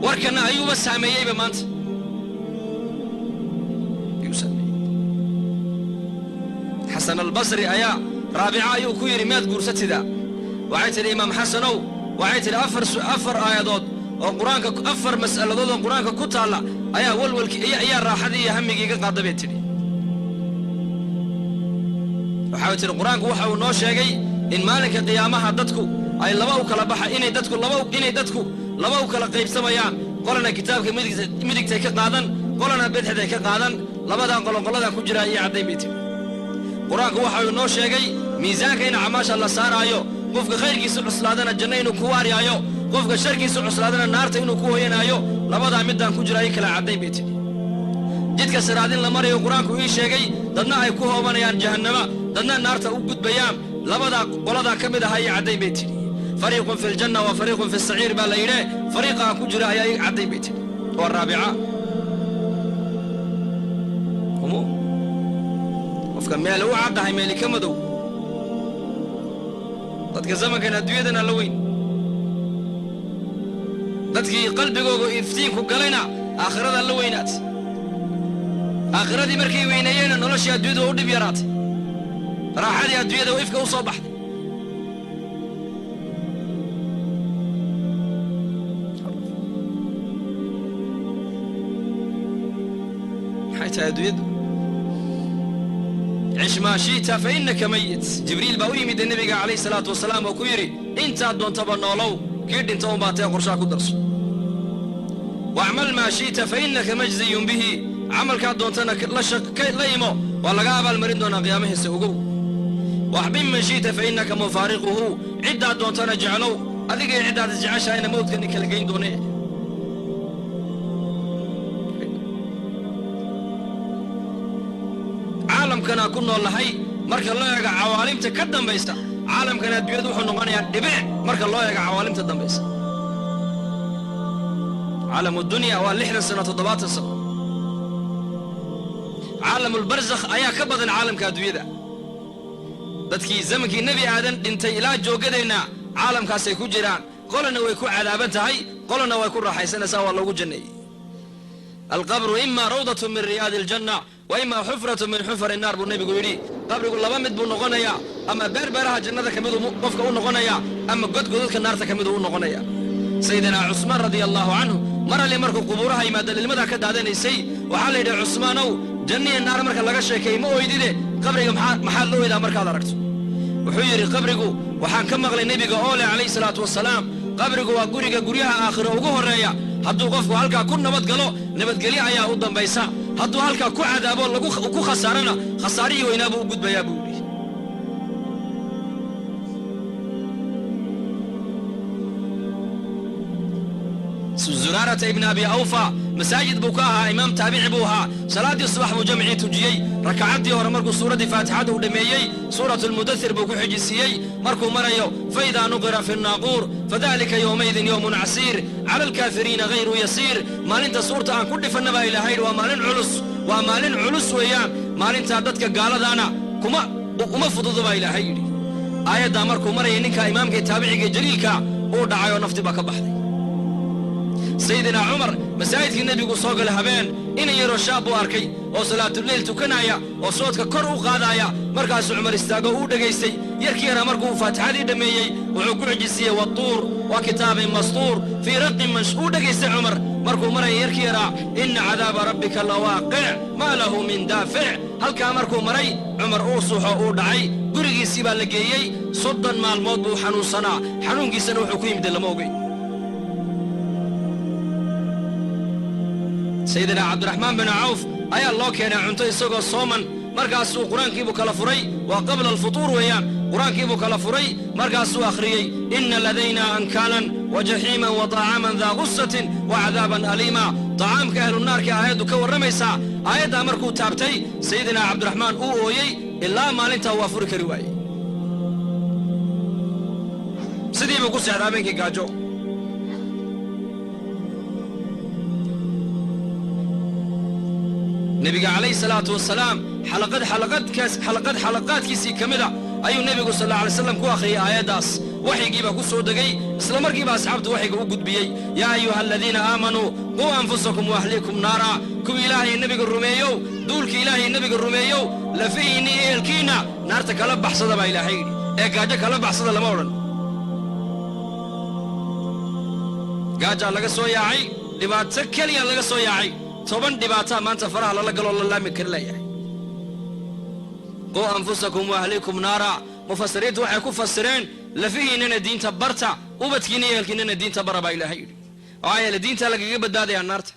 Warkanna ayuuba saameeyeyba maanta, ayuu saameeyey. Xasan Albasri ayaa Raabica ayuu ku yidhi: "Miyaad guursatidaa?" Waxay tidhi: "Imaam Xasanow," waxay tidhi, afar aayadood oo Qur-aanka, afar mas'aladood oo Qur-aanka ku taalla ayaa walwalkii ayaa raaxadii iyo hammigii iga qaada," bay tidhi. Waxay tidhi: "Qur-aanku waxa uu noo sheegay in maalinka qiyaamaha dadku ay laba u kala baxa, inay dadku laba u kala qaybsamayaan, qolana kitaabka midigtay ka qaadan, qolana bidixday ka qaadan. Labadan qolo qoladan ku jiraa iyo caddayn," bay tidhi. "Qur-aanku waxa uu noo sheegay miisaanka in acmaasha la saaraayo, qofka khayrkiisa cuslaadana janno inuu ku waaryaayo, qofka sharkiisa cuslaadana naarta inuu ku hoyanaayo. Labadaa midaan ku jira ii kala caddayn," bay tidhi. "Jidka siraadin la marayo Qur-aanku ii sheegay, dadna ay ku hoobanayaan jahannama, dadna naarta u gudbayaan. Labadaa qoladaa ka mid ahaa ii caddayn," bay tidhi. "Fariiqun fi ljanna wa fariiqun fi saciir baa la yidhe, fariiqaan ku jira ayaa ii caddayn," bay tidhi. Waa Raabica. Humuum qofka meele u caddahay, meeli ka madow. Dadka zamankan adduunyadana la weyn, dadkii qalbigooga iftiinku galayna aakhirada la weynaatay. Aakhiradii markay weyneeyeenna noloshii adduunyada waa u dhib yaraatay, raaxadii adduunyada oo ifka u soo baxday. Maxay tahay adduunyadu? Cish maa shi'ta fa innaka mayit. Jibriil baa u yimid nebiga calayhi salaatu wasalaam oo ku yidhi: "Intaad doontaba noolow, kii dhinta unbaa tee, qorshaha ku darso. Wacmal maa shi'ta fa innaka majziyun bihi, camalkaad doontana la imo, waa laga abaalmarin doonaa qiyaamahiisa, ogow. Waxbib man shi'ta fa innaka mufaariquhu, ciddaad doontana jeclow, adigay ciddaad isjeceshahayna mawdkani kala geyn doonee." Caalamkanaa ku nool nahay marka loo eego cawaalimta ka dambaysa, caalamkan adduunyadu wuxuu noqonayaa dhibic marka loo eego cawaalimta dambaysa. Caalamu dunya waa 60 sano, 70 sano. Caalamulbarzakh ayaa ka badan caalamka adduunyada. Dadkii zamankii Nebi Aadan dhintay ilaa joogadeenna caalamkaasay ku jiraan. Qolana way ku cadaaban tahay, qolana way ku raaxaysanaysaa, waa loogu janneeyey. Alqabru ima rawdatu min riyaadi aljanna wa ima xufratu min xufari naar, buu nebigu yidhi. Qabrigu laba mid buu noqonayaa: ama beer beeraha jannada ka miduu qofka u noqonayaa, ama godgodadka naarta ka miduu u noqonaya. Sayidinaa Cusmaan radia allaahu canhu mar alli markuu qubuuraha yimaada lilmadaa ka daadanaysay. Waxaa la yidhi, "Cusmaanow, janniya naar marka laga sheekeey ma oydide, qabriga maxaad la oydaa markaad aragto?" Wuxuu yidhi, "Qabrigu waxaan ka maqlay nebiga oo leh calayhi salaatu wasalaam, qabrigu waa guriga guryaha aakhiro ugu horreeya. Hadduu qofku halkaa ku nabad galo, nabadgelyo ayaa u dambaysa. Hadduu halkaa ku cadaabo, lagu ku khasaarana, khasaarihii weynaa buu u gudbayaa," buu yidhi. Zuraarata ibni Abi Awfa masaajid buu ka ahaa imaam, taabici buu ahaa. Salaaddii subax buu jamcii tujiyey. Rakacaddii hore markuu suuraddii Faatixada uu dhammeeyey, Suuratu Lmudathir buu ku xijisiiyey. Markuu marayo "فإذا نقر في الناقور فذلك يومئذ يوم عسير على الكافرين غير يسير", maalinta suurta aan ku dhifanna baa Ilaahay, waa maalin culus, waa maalin culus weeyaan. Maalintaa dadka gaaladaana kuma uma fududo baa Ilaahay yidhi. Aayaddaa markuu marayay, ninka imaamka taabiciga jaliilka uu dhacay oo nafti baa ka baxday. Sayidina Cumar masaajidkii nebigu soo galay habeen. Inan yaroo shaab buu arkay oo salaatuleyl tukanaya oo soodka kor u qaadaya. Markaasuu Cumar istaago, uu dhegaystay yarkii yaraa. Markuu faatixadii dhammeeyey, wuxuu ku xijisiiyey "والطور وكتاب مسطور في رق منش". Uu dhegaystay Cumar. Markuu maraya yarkii yaraa "إن عذاب ربك لواقع ما له من دافع", halkaa markuu maray, Cumar uu suuxo, uu dhacay. Gurigiisii baa la geeyey. 30 maalmood buu xanuunsanaa. Xanuunkiisana wuxuu ku yimid lama ogeyn. Sayidina Cabdiraxmaan bin Cawf ayaa loo keenay cunto isagoo sooman. Markaasuu qur-aankiibuu kala furay. Waa qabla alfutuur weeyaan. Qur-aankiibuu kala furay, markaasuu akhriyey "إن لدينا أنكالا وجحيما وطعاما ذا غصة وعذابا أليما". Tacaamka ahlunaarka aayaddu ka warramaysaa. Aayaddaa markuu taabtay, sayidina Cabdiraxmaan uu ooyey. Ilaa maalintaa waa furi kari waayey. Sidii buu ku seexda habeenkii gaajo. Nebiga calayhi salaatu wasalaam xalaqad xalaqadkaas xalaqad xalaqaadkiisii ka mida ayuu nebigu sal alla alay slam ku akhriyey aayaddaas. Waxyigii baa ku soo degay. Isla markiiba asxaabtu waxyiga u gudbiyey: "يا أيها الذين آمنوا قوا أنفسكم وأهليكم نارا". Kuwii Ilaahay nebiga rumeeyow, duulkii Ilaahay nebiga rumeeyow, lafihiinni iyo ehelkiinna naarta kala baxsada baa Ilaahay yidhi, ee gaajo kala baxsada lama odhan. Gaajaa laga soo yaacay, dhibaato keliya laga soo yaacay. 10 dhibaataa maanta faraha lala galoo la laami kari leeyahay. "قوا أنفسكم وأهليكم نارا", mufasiriintu waxay ku fasireen lafihiinnana diinta barta, ubadkiinna iyo ehelkiinnana diinta bara baa Ilaahay yidhi. Maxaa yeele diinta lagaga badbaadayaa naarta.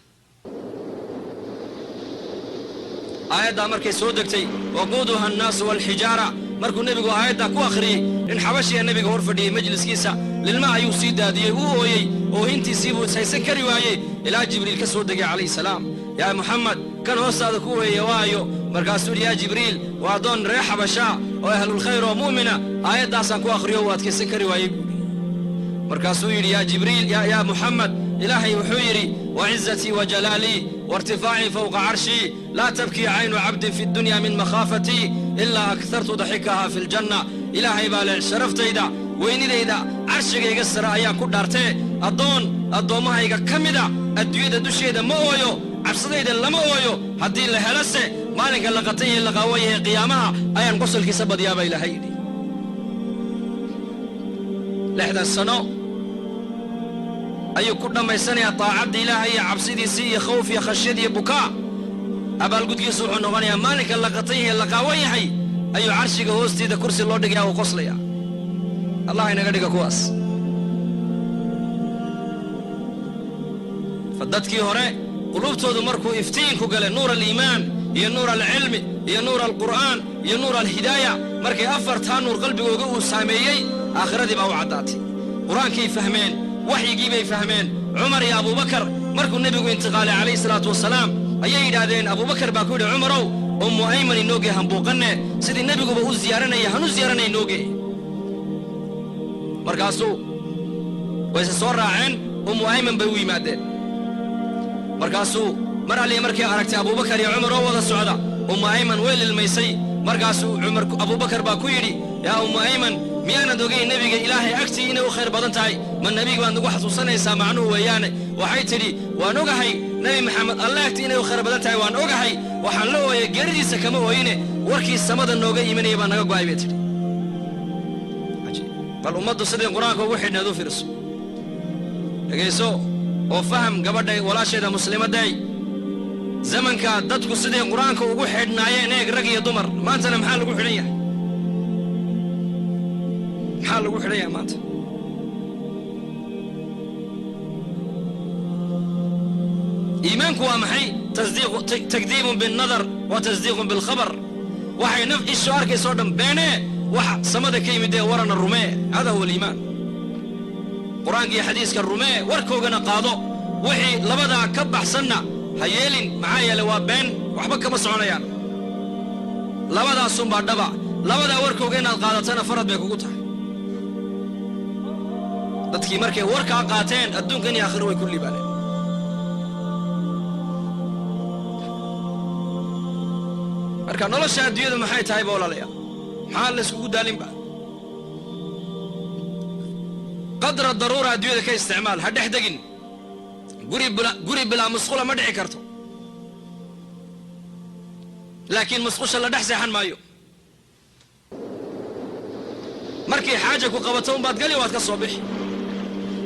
Aayaddaa markay soo degtay, "وقودها الناس والحجارة", markuu nebigu aayaddaa ku akhriyey, nin xabashiya nebiga hor fadhiyey majliskiisa. Lilma ayuu sii daadiyey, uu ooyey. Oohintiisii buu ishaysan kari waayey ilaa Jibriil ka soo degay calayhi salaam. "Yaa Muxamed, kan hoostaada ku ooyaya waayo?" Markaasuu yidhi, "Yaa Jibriil, waa addoon reer Xabashaa oo ahlulkhayr oo mu'mina. Aayaddaasaan ku akhriyo, uu adkaysan kari waayey," buu yidhi. Markaasuu yidhi, "Yaa Jibriil, yaa Muxamed, Ilaahay wuxuu yidhi: وعزتي وجلالي وارتفاعي فوق عرشي، لا تبكي عين عبد في الدنيا من مخافتي إلا أكثرت ضحكها في الجنة. Ilaahay baa leh, sharaftayda, weynidayda, carshigayga sare ayaan ku dhaartee, addoon addoommahayga ka mida adduunyada dusheeda ma ooyo, cabsadayda lama ooyo. Haddii la helose, maalinka la qatan yahay, la qaawan yahay, qiyaamaha ayaan qosolkiisa badiyaa," baa Ilaahay yidhi. 60 sano ayuu ku dhammaysanayaa daacadda Ilaahay iyo cabsidiisii iyo khawf iyo khashyad iyo bukaa. Abaalgudkiisu wuxuu noqonayaa maalinka la qatan yahay, la qaawan yahay, ayuu carshiga hoosteeda kursi loo dhigaya, uu qoslaya. Allah inaga dhiga kuwaas. Fa dadkii hore quluubtoodu markuu iftiinku galay, nuur aliimaan iyo nuur alcilmi iyo nuur alqur'aan iyo nuur alhidaaya, markay afartaa nuur qalbigooga uu saameeyey, aakhiradii baa u caddaatay. Qur-aankay fahmeen, waxyigii bay fahmeen. Cumar iyo Abuubakar markuu nebigu intiqaalay calayhi salaatu wasalaam, ayay yidhaahdeen, Abuubakar baa ku yidhi, "Cumarow, Ummu Ayman inooge, hambuuqanne. Sidii nebiguba u ziyaaranaya hanu ziyaaranaya, inooge." Markaasuu wayse soo raaceen. Ummu Ayman bay u yimaadeen. Markaasuu mar alliya markay aragtay Abuubakar iyo Cumar oo wada socda, Ummu Ayman way lilmaysay. Markaasuu Cumar, Abuubakar baa ku yidhi, "Yaa Ummu Ayman, miyaanad ogeyn nebiga Ilaahay agtii inay u khayr badan tahay? Ma nebiga baad nagu xasuusanaysaa macnuhu weeyaane?" Waxay tidhi, "Waan ogahay Nebi Maxamed Alle agtii inay u khayr badan tahay, waan ogahay. Waxaan la ooyay geeridiisa kama ooyine. Warkii samada nooga imanaya baa naga go'ay bay tidhi. Bal ummaddu sidii qur-aanka ugu xidhneed u fiirso, dhegayso oo faham gabadha walaasheeda muslimadday. Zamanka dadku siday qur-aanka ugu xidhnaayeen eeg, rag iyo dumar. Maantana maxaa lagu xidhan yahay? Maxaa lagu xidhan yahay maanta? Iimaanku waa maxay? Takdiibun binnadar wa tasdiiqun bilkhabar. Waxay naf ishu arkaysoo dhan beenee, waxa samada ka yimid ee warana rumee. Hada huwa aliimaan. Qur-aanka iyo xadiiska rumee, warkoogana qaado. Wixii labadaa ka baxsanna ha yeelin, maxaa yeelay waa been, waxba kama soconayaan. Labadaasunbaa dhaba. Labadaa warkooga inaad qaadatana farad bay kugu tahay. Dadkii markay warkaa qaateen adduunkan iyo aakhiro way ku liibaaneen. Marka nolosha adduunyadu maxay tahay ba, walaalayaal? Maxaa la iskugu daalinba? Qadra daruura adduunyada ka isticmaal, ha dhex degin. Guri bilaa musqula ma dhici karto, laakiin musqusha la dhex seexan maayo. Markii xaaja ku qabato unbaad gali, waad ka soo bixi.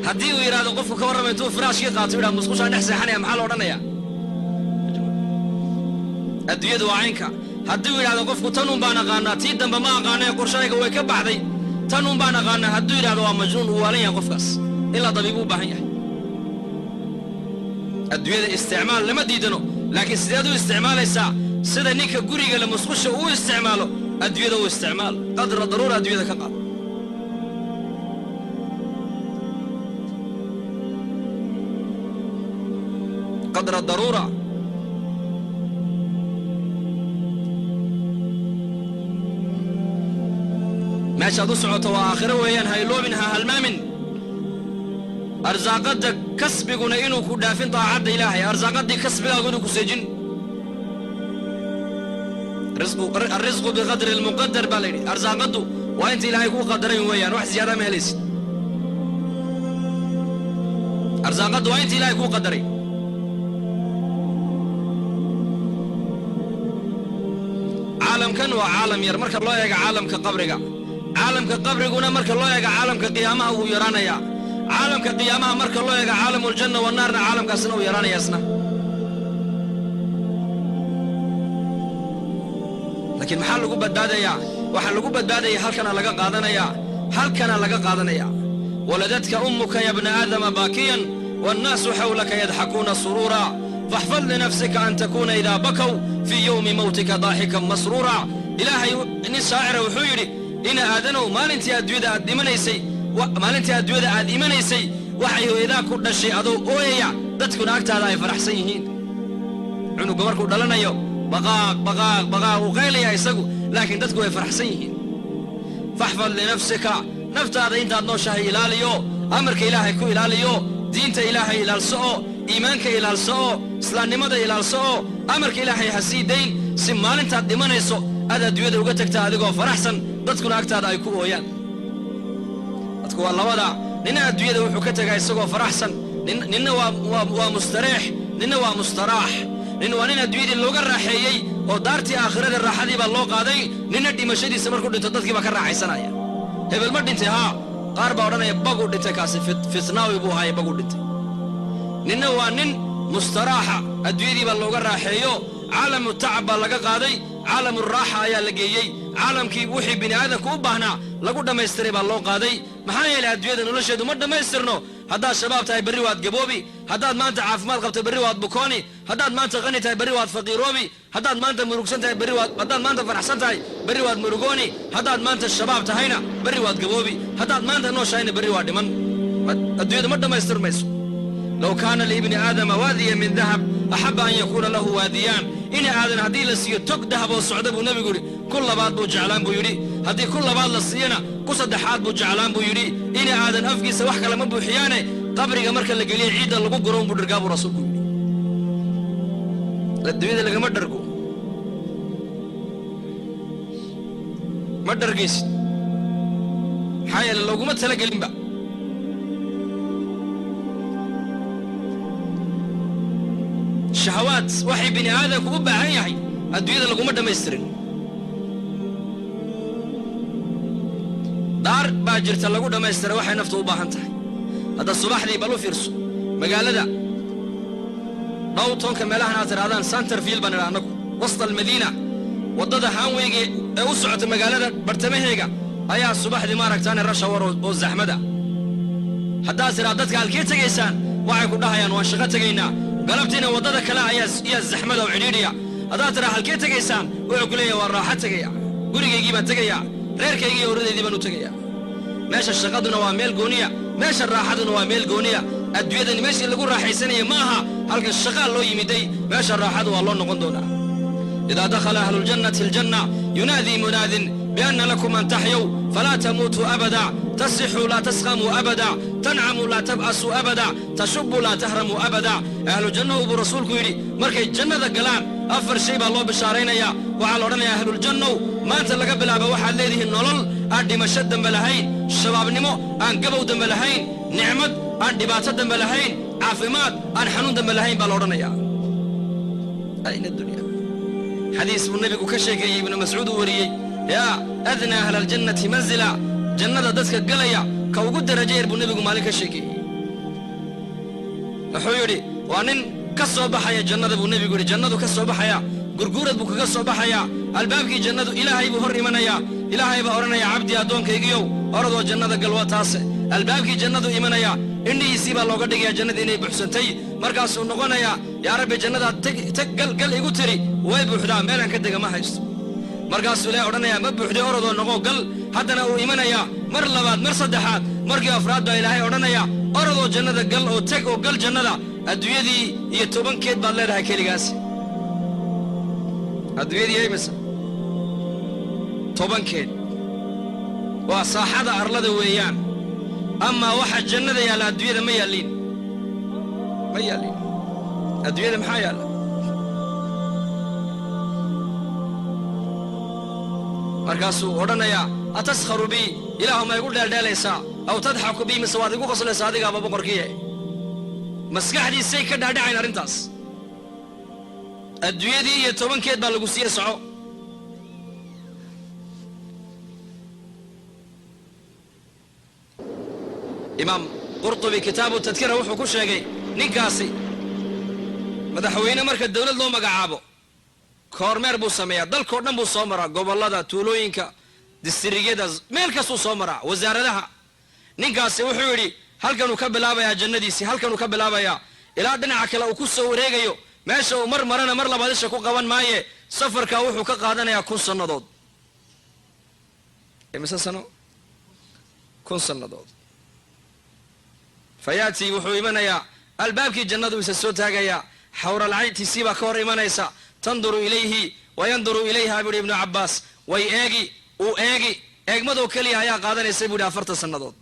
Haddii uu yidhahdo qofku, ka warrama, intuu firaashkii qaato yidhahdo musqushaan dhex seexanaya, maxaa la odhanayaa? Adduunyadu waa caynka. Haddii uu yidhahdo qofku tan un baan aqaanaa, tii dambe ma aqaana ee qorshahayga way ka baxday, tan un baan aqaanaa hadduu yidhahdo, waa majnuun, uu waalan yahay qofkaas, ilaa dabiibu u baahan yahay. Adduunyada isticmaal lama diidano, laakiin sideed u isticmaalaysaa? Sida ninka guriga le musqusha uu isticmaalo adduunyada u isticmaal. Qadra daruura adduunyada ka qaado. Qadra daruura. Meeshaad u socoto waa aakhiro weeyaan. Ha iloobin, ha halmaamin. Arsaaqadda kasbiguna inuu ku dhaafin daacadda Ilaahay, arsaaqaddii kasbigaagu inuu ku seejin. Alrisqu biqadri almuqadar baa la yidhi. Arsaaqaddu waa inta Ilaahay kuu qadaray weeyaan, wax ziyaada ma helaysid. Arsaaqaddu waa inta Ilaahay kuu qadaray. Caalamkan waa caalam yar marka loo eego caalamka qabriga. Caalamka qabriguna marka loo eego caalamka qiyaamaha wuu yaraanayaa. Caalamka qiyaamaha marka loo eego caalamuljanna wanaarna, caalamkaasna wuu yaraanaya isna. Laakiin maxaa lagu badbaadayaa? Waxaa lagu badbaadaya halkana laga qaadanayaa, halkana laga qaadanaya. Waladatka ummuka ya bna aadama baakiyan wannaasu xawlaka yadxakuuna suruura, faxfad linafsika an takuuna idaa bakow fii yowmi mawtika daaxikan masruura. Ilaahay nin shaacira wuxuu yidhi: ina aadanow, maalintii adduunyada aad dhimanaysay, maalintii adduunyada aad imanaysay, waxay hooyadaa ku dhashay adoo ooyaya, dadkuna agtaada ay faraxsan yihiin. Cunuga markuu dhalanayo baqaaq baqaaq baqaaq uu qaylaya isagu, laakiin dadku way faraxsan yihiin. Faxfad linafsika, naftaada intaad nooshahay ilaaliyo, amarka Ilaahay ku ilaaliyo, diinta Ilaahay ilaalso oo iimaanka ilaalso oo islaamnimada ilaalso oo amarka Ilaahay ha sii dayn, si maalintaad dhimanayso aad adduunyada uga tagtaa adigoo faraxsan, dadkuna agtaada ay ku ooyaan. Dadku waa labada: nina adduunyada wuxuu ka tegaa isagoo faraxsan, ninna waa mustareex, ninna waa mustaraax. Nin waa nin adduunyadii looga raaxeeyey oo daartii aakhirada raaxadii baa loo qaaday. Ninna dhimashadiisa markuu dhinto dadkii baa ka raaxaysanaya. Hebel ma dhintay? Haa. Qaar baa odhanaya baguu dhintay kaasi, fitnaawi buu ahaaye, baguu dhintay. Ninna waa nin mustaraaxa, adduunyadii baa looga raaxeeyo, caalamu tacab baa laga qaaday, caalamu raaxa ayaa la geeyey, caalamkii wixii bini aadamku u baahnaa lagu dhammaystiray baa loo qaaday. Maxaa yeelay adduunyada nolosheedu ma dhammaystirno. Haddaad shabaab tahay berri waad gaboobi, haddaad maanta caafimaad qabto berri waad bukooni, haddaad maanta qani tahay berri waad faqiiroobi, haddaad maanta murugsan tahay berri waad, haddaad maanta faraxsan tahay berri waad murugooni, haddaad maanta shabaab tahayna berri waad gaboobi, haddaad maanta nooshahayna berri waad dhiman. Adduunyadu ma dhammaystirmayso. Low kaana liibni aadama waadiya min dahab axaba an yakuuna lahu waadiyaan. Ina aadan haddii la siiyo tog dahab oo socda, buu nebigu yidhi, ku labaad buu jeclaan buu yidhi. Haddii ku labaad la siiyana, ku saddexaad buu jeclaan buu yidhi. Ina aadan afkiisa wax kale ma buuxiyaane, qabriga marka la geliya ciidda lagu guro unbuu dhargaa, buu rasuulku yidhi. Adduunyada lagama dhargo, ma dhargaysid, maxaa yeele looguma talagelinba. Shahawaad waxay bini aadamku u baahan yahay adduunyada laguma dhammaystirin. Daar baa jirta lagu dhammaystira waxay naftu u baahan tahay. Hadda subaxdii bal u fiirso magaalada dhowtonka meelahan aad tidhahdaan Centerfield baan idhaa annagu, wasta almadiina, waddada haanweyga ee u socota magaalada bartamaheega ayaa subaxdii maaragtaane rasha war oo zaxmada. Haddaad tidhaa dadka halkee tegaysaan, waxay ku dhahayaan waan shaqo tegaynaa. Galabtiina waddada kale ayaa iyaa zaxmada oo cidhiidhiya. Haddaad tidhaa halkee tegaysaan, wuxuu ku leeyahay waan raaxo tegaya, gurigaygii baan tegayaa, reerkaygii iyo oradeydii baan u tegayaa. Meesha shaqaduna waa meel gooniya, meesha raaxaduna waa meel gooniya. Adduunyadani meeshii lagu raaxaysanaya ma aha, halkan shaqaa loo yimiday, meesha raaxadu waa loo noqon doonaa. Idaa dakhala ahlu ljannati aljanna yunaadii munaadin bianna lakum an taxyow falaa tamuutuu abada, tasixuu laa tasqamuu abada, tancamuu laa tab'asuu abada, tashubuu laa tahramuu abada. Ahlu jannahu buu rasuulku yidhi markay jannada galaan 4 shay baa loo bishaaraynayaa. Waxaa la odhanayaa ahluljannow maanta laga bilaabo waxaad leedihiin nolol aan dhimasho dambe lahayn, shabaabnimo aan gabow dambe lahayn, nicmad aan dhibaato dambe lahayn, caafimaad aan xanuun dambe lahayn baa la odhanayaa. Ayna dunya. Xadiis buu nebigu ka sheekeeyey, Ibnu Mascuud uu wariyey, yaa adnaa ahla aljannati manzila, jannada dadka galaya ka ugu darajo yar buu nebigu maalin ka sheekeeyey. Wuxuu yidhi waa nin ka soo baxaya jannada buu nebigu yidhi, jannadu ka soo baxaya, gurguurad buu kaga soo baxayaa, albaabkii jannadu ilaahay buu hor imanayaa. Ilaahay baa odhanaya cabdi addoonkaygiyow orodoo jannada gal waa taase. Albaabkii jannadu imanaya, indhihiisii baa looga dhigayaa jannadii inay buuxsantay. Markaasuu noqonayaa yaa rabbi jannadaad teg gal gal igu tiri way buuxdaa, meelaan ka dega ma haysto. Markaasuu ilaahay odhanayaa ma buuxday, orodoo noqo gal. Haddana uu imanayaa mar labaad, mar saddexaad, markii afraad baa ilaahay odhanayaa orodoo jannada gal oo teg oo gal jannada. Adduunyadii iyo 10keed baad leedahay keligaasi. Adduunyadii imisa 10keed waa saaxada arlada weeyaan. Amaa waxa jannada yaalla adduunyada ma yaalliin, ma yaalliin. Adduunyada maxaa yaalla? Markaasuu odhanayaa ataskharu bii, ilaahu ma igu dheeldheelaysaa, aw tadxaku bii, mise waad igu qoslaysaa adigaaba boqorkiiye. Maskaxdiisay ka dhaadhacayn arrintaas. Adduunyadii iyo 10keed baa lagu siiye soco. Imaam Qurtubi kitaabu tadkira wuxuu ku sheegay ninkaasi madaxweyne marka dawlad loo magacaabo kormeer buu sameeyaa, dalkoo dhan buu soo maraa, gobollada, tuulooyinka, distriyada, meel kastuu soo maraa, wasaaradaha. Ninkaasi wuxuu yidhi halkanuu ka bilaabayaa jannadiisii, halkanuu ka bilaabayaa ilaa dhinaca kale uu ku soo wareegayo. Meesha uu mar marana mar labaad isha ku qaban maaye. Safarkaa wuxuu ka qaadanayaa 1000 sannadood. Imise sano? 1000 sannadood. Fayaatii wuxuu imanayaa albaabkii jannadu isa soo taagayaa, xawralcayntiisii baa ka hor imanaysa. Tanduru ilayhi wa yanduru ilayha buu yidhi Ibnu Cabbaas. Way eegi, uu eegi, eegmadoo keliya ayaa qaadanaysa buu yidhi 40 sannadood.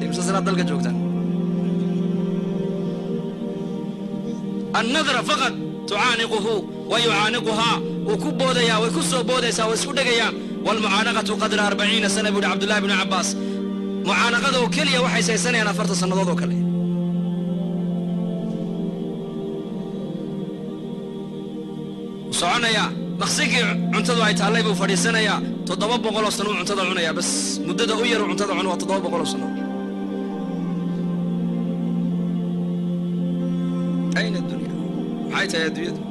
Imse sanaad dalka joogtaan? Annadra faqad tucaaniquhu wa yucaaniquhaa, wuu ku boodayaa, way ku soo boodaysaa, way isku dhegayaan. Waalmucaanaqatu qadra 40 sana buu yidhi Cabdullahi bnu Cabbaas. Mucaanaqada oo keliya waxay saysanayaan 40 sannadood oo kale. Soconayaa maqsinkii cuntadu ay taallay buu fadhiisanayaa, 700 sano uu cuntada cunayaa. Bas muddada u yar uu cuntada cuno waa 700 sano. Ayna dunya? Maxay tahay adduunyadu?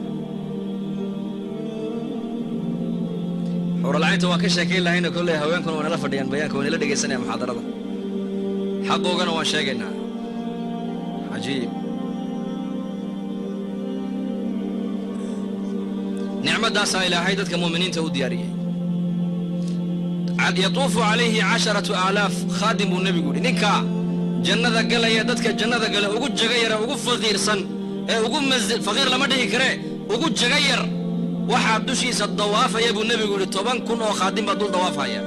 Xawralcaynta waan ka sheekayn lahayna kolley, haweenkuna waa nala fadhiyaan bayaanka, waa nala dhegaysanaya muxaadarada, xaqoogana waan sheegaynaa. Cajiib. Nicmadaasaa ilaahay dadka mu'miniinta u diyaariyey. Yatuufu calayhi 10,000 khaadim buu nebigu yidhi. Ninka jannada galaya dadka jannada gale ugu jaga yara, ugu faqiirsan ee ugu manzil faqiir lama dhihi karee, ugu jaga yar, waxaa dushiisa dawaafaya buu nebigu yidhi 10,000 oo khaadim baa dul dawaafaya.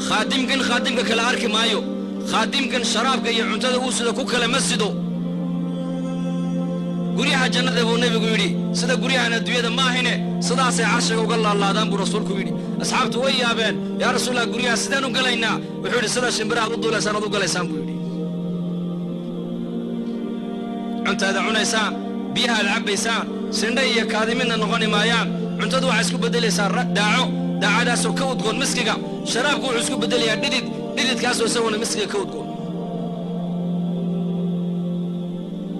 Khaadimkan khaadimka kale arki maayo, khaadimkan sharaabka iyo cuntada uu sido ku kale ma sido. Guryaha jannada buu nebigu yidhi sida guryahan adduunyada maahine, sidaasay carshiga uga laalaadaan buu rasuulku yidhi. Asxaabtu way yaabeen, yaa rasuulallah guryaha sideen u galaynaa? Wuxuu yidhi sida shimbirahaad u duulaysaan aad u galaysaan buu yidhi. Cuntaada cunaysaan, biyahaad cabbaysaan, sindha iyo kaadi midna noqoni maayaan. Cuntadu waxay isku beddelaysaa daaco, Daacadaasoo ka udgoon miskiga. Sharaabku wuxuu isku beddelayaa dhidid, dhididkaasoo isaguna miskiga ka udgoon.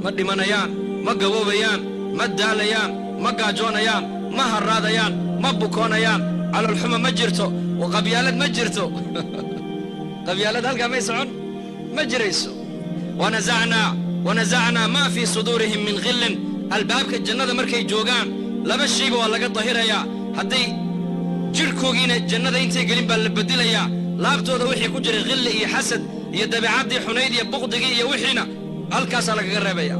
Ma dhimanayaan, ma gaboobayaan, ma daalayaan, ma gaajoonayaan, ma harraadayaan, ma bukoonayaan. Caloolxuma ma jirto, qabyaalad ma jirto. Qabyaalad halkaa may socon, ma jirayso. Wanazacnaa maa fii suduurihim min khillin. Albaabka jannada markay joogaan laba shayba waa laga dahirayaa. Hadday jidhkoogiina jannada intay gelin baa la bedelayaa. Laabtooda wixii ku jiray khilli iyo xasad iyo dabeecaddii xunayd iyo buqdigii iyo wixiina halkaasaa lagaga reebaya.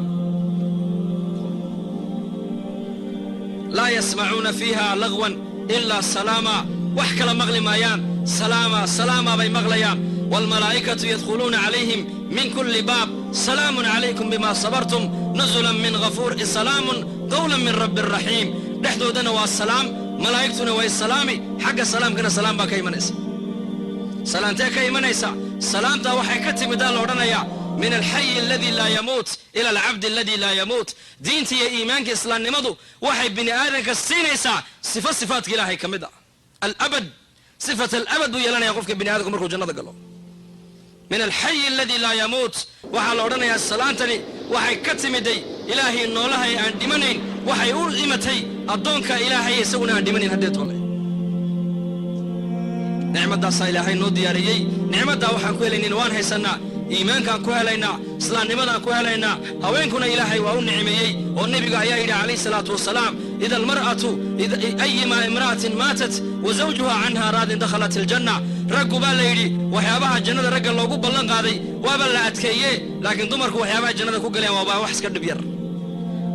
Laa yasmacuuna fiiha lagwan ilaa salaama. Wax kala maqli maayaan, salaama salaama bay maqlayaan. Waalmalaa'ikatu yadkhuluuna calayhim min kulli baab, salaamun calaykum bima sabartum nuzulan min ghafuur, salaamun qawlan min rabbi raxiim. Dhexdoodana waa salaam, malaa'igtuna way salaami. Xagga salaamkana salaam baa ka imanaysa. Salaamtee ka imanaysa? Salaamtaa waxay ka timidaa la odhanayaa min alxayi aladi laa yamuut ila alcabdi aladi laa yamuut. Diinta iyo iimaanka islaamnimadu waxay bini aadanka siinaysaa sifo sifaadka ilaahay ka mid ah, alabad. Sifat alabad buu yeelanaya qofka bini aadamku markuu jannada galo. Min alxayi aladi laa yamuut waxaa la odhanayaa salaantani waxay ka timiday ilaahay noolahay aan dhimanayn, waxay u imatay addoonka ilaahay isaguna aan dhimanayn. Haddee toole nicmaddaasaa ilaahay noo diyaariyey. Nicmaddaa waxaan ku helaynin waan haysannaa, iimaankaan ku helaynaa, islaamnimadaan ku helaynaa. Haweenkuna ilaahay waa u nicmeeyey oo nebigu ayaa yidhi calayhi salaatu wasalaam: ida almar'atu ayimaa imra'atin maatat wa zawjuha canhaa raadin dakhalat aljanna. Raggu baa la yidhi waxyaabaha jannada ragga loogu ballan qaaday waaba la adkeeye, laakiin dumarku waxyaabaha jannada ku galeen waaba wax iska dhib yar.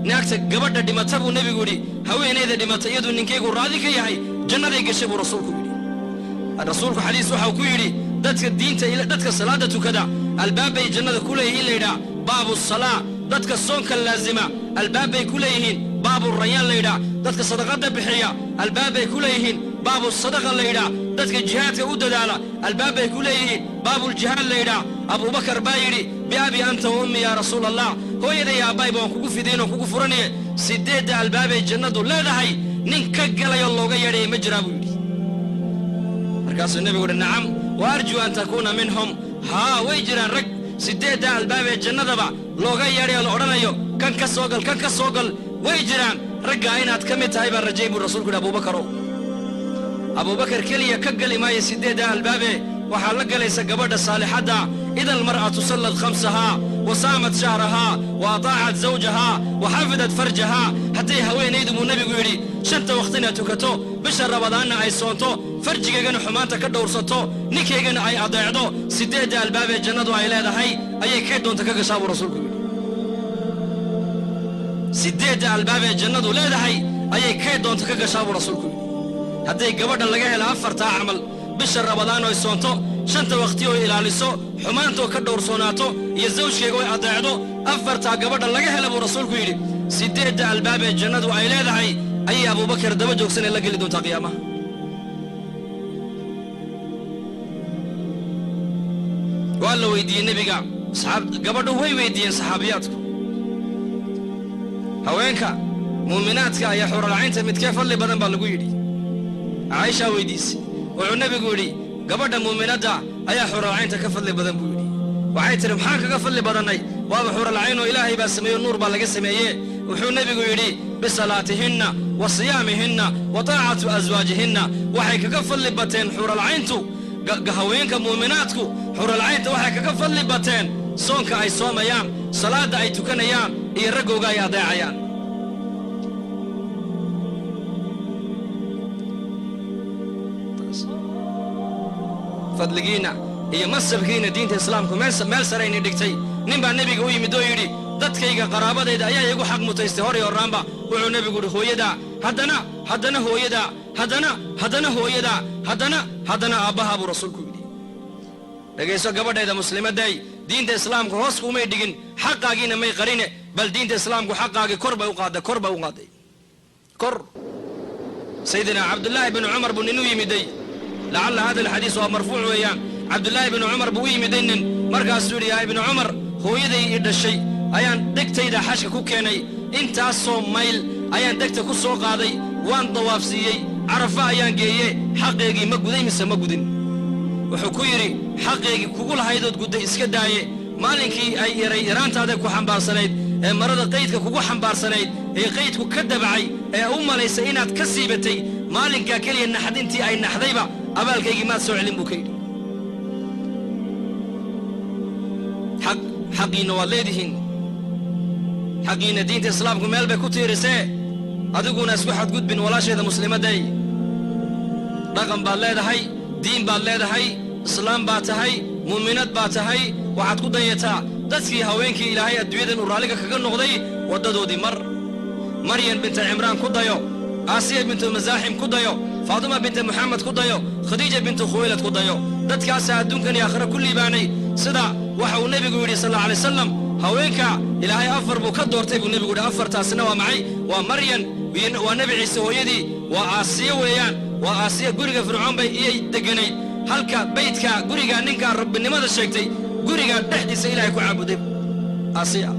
Naagta gabadha dhimata buu nebigu yidhi, haweenayda dhimata iyaduu ninkaygu raadi ka yahay jannaday gashay buu rasuulku yidhi. Rasuulku xadiis waxau ku yidhi dadka diinta, dadka salaadda tukada albaabbay jannada ku leeyihiin la yidhaah baabu salaa. Dadka soonka laazima albaabbay ku leeyihiin baabu rayaan la yidhaah. Dadka sadaqadda bixiya albaabbay ku leeyihiin baabu sadaqa la yidhaah. Dadka jihaadka u dadaala albaabbay ku leeyihiin baabuljihaad la yidhaah. Abuubakar baa yidhi: biabi anta wa ummi yaa rasuula allah, hooyaday aabbayba waan kugu fidayn oo kugu furanaye, sideedda albaabay jannadu leedahay nin ka galayoo looga yeedhaya ma jiraa buu yidhi. Markaasuu nebigu uhi: nacam, wa arjuu an takuuna minhum. Haa, way jiraan rag sideedda albaabee jannadaba looga yeedhayo la odhanayo kan ka soo gal, kan ka soo gal, way jiraan raggaa. Inaad ka mid tahay baan rajay buu rasuulku yidhi. Abuubakarow, Abuubakar keliya ka geli maayo sideedda albaabee, waxaa la galaysa gabadha saalixadda. Ida almar'atu sallad khamsahaa wa saamat shahrahaa wa ataacat zawjahaa wa xafidat farjahaa. Hadday haweenaydu buu nebigu yidhi shanta wakhtina tukato, bisha rabadaanna ay soonto, farjigaygana xumaanta ka dhowrsato, ninkaygana ay adeecdo, sideedda albaabee jannadu ay leedahay ayay kay doonta ka gashaa buu rasuulku yidhi. Sideedda albaabee jannadu leedahay ayay kay doonta ka gashaa buu rasuulku yidhi. Hadday gabadha laga helo afartaa camal, bisha rabadaan oy soonto, shanta wakhti oy ilaaliso, xumaantoo ka dhowrsoonaato iyo zawjkeega oy adeecdo, afartaa gabadha laga hela buu rasuulku yidhi sideedda albaabee jannadu ay leedahay ayay Abuubakar daba joogsanee la geli doontaa qiyaamaha. Waa la weydiiyey nebiga, gabadhu way weydiiyeen saxaabiyaadku, haweenka muuminaadka ayaa xuralcaynta midkee fadli badan baa lagu yidhi. Caaishaa weydiisay. Wuxuu nebigu yidhi gabadha muuminadda ayaa xuralcaynta ka fadli badan buu yidhi. Waxay tidhi maxaan kaga fadli badannay, waaba xuralcayn oo ilaahay baa sameeyo, nuur baa laga sameeye. Wuxuu nebigu yidhi bisalaatihinna wa siyaamihinna wa taacatu aswaajihinna. Waxay kaga fadli bateen xuralcayntu, haweenka muuminaadku xuralcaynta waxay kaga fadli bateen soonka ay soomayaan, salaadda ay tukanayaan iyo raggooga ay adeecayaan. Fadligiinna iyo masabkiinna diinta islaamku meel sarayna dhigtay. Nin baa nebiga u yimid oo yidhi dadkayga qaraabadayda ayaa igu xaq mutaystay hor iyo horraanba. Wuxuu nebigu yidhi hooyadaa, haddana haddana hooyadaa, haddana haddana hooyadaa, haddana haddana aabbahaa buu rasuulku yidhi. Dhegayso gabadhayda muslimadday, diinta islaamku hoos kumay dhigin, xaqaagiina may qarine, bal diinta islaamku xaqaagii kor bay u qaadday, kor bay u qaaday kor. Sayidina Cabdullaahi binu Cumar buu nin u yimiday. Lacalla hada alxadiis waa marfuuc weeyaan. Cabdullaahi binu Cumar buu u yimiday nin, markaasuu yidhi yaa ibnu Cumar, hooyaday i dhashay ayaan degtayda xashka ku keenay, intaasoo mayl ayaan degta ku soo qaaday, waan dawaafsiiyey, Carafa ayaan geeye, xaqeygii ma guday mise ma gudin? Wuxuu ku yidhi, xaqaygii kugu lahaydood gudday iska daaye, maalinkii ay yaray yaraantaada ku xambaarsanayd ee marada qaydka kugu xambaarsanayd ee qaydku ka dabacay ee u malaysay inaad ka siibatay, maalinkaa keliya naxdintii ay naxdayba abaalkaygii maad soo celin, buu ka yidhi. Xaq xaqiinna waad leedihiin, xaqiinna diinta islaamku meel bay ku tiirisee, adiguna isku xadgudbin walaasheeda muslimadday. Dhaqan baad leedahay, diin baad leedahay, islaam baad tahay, muuminad baad tahay. Waxaad ku dayataa dadkii haweenkii Ilaahay adduunyadan uu raalliga kaga noqday waddadoodii. Mar Maryam binta Cimraan ku dayo, Aasiya bintu Masaaxim ku dayo, Faatima binta Moxamed ku dayo, Khadiija bintu Khuwaylad ku dayo. Dadkaasaa adduunkan iyo aakhira ku liibaanay, sida waxa uu nebigu yidhi sal alla alay wasalam. Haweenka Ilaahay afar buu ka doortay, buu nebigu yidhi. Afartaasina waa maxay? Waa Maryan, waa Nebi Ciise hooyadii, waa Aasiya weeyaan. Waa Aasiya, guriga Fircoon bay iyay deganayd, halka baydka guriga ninkaa rabbinimada sheegtay guriga dhexdiisa Ilaahay ku caabuday Aasiya.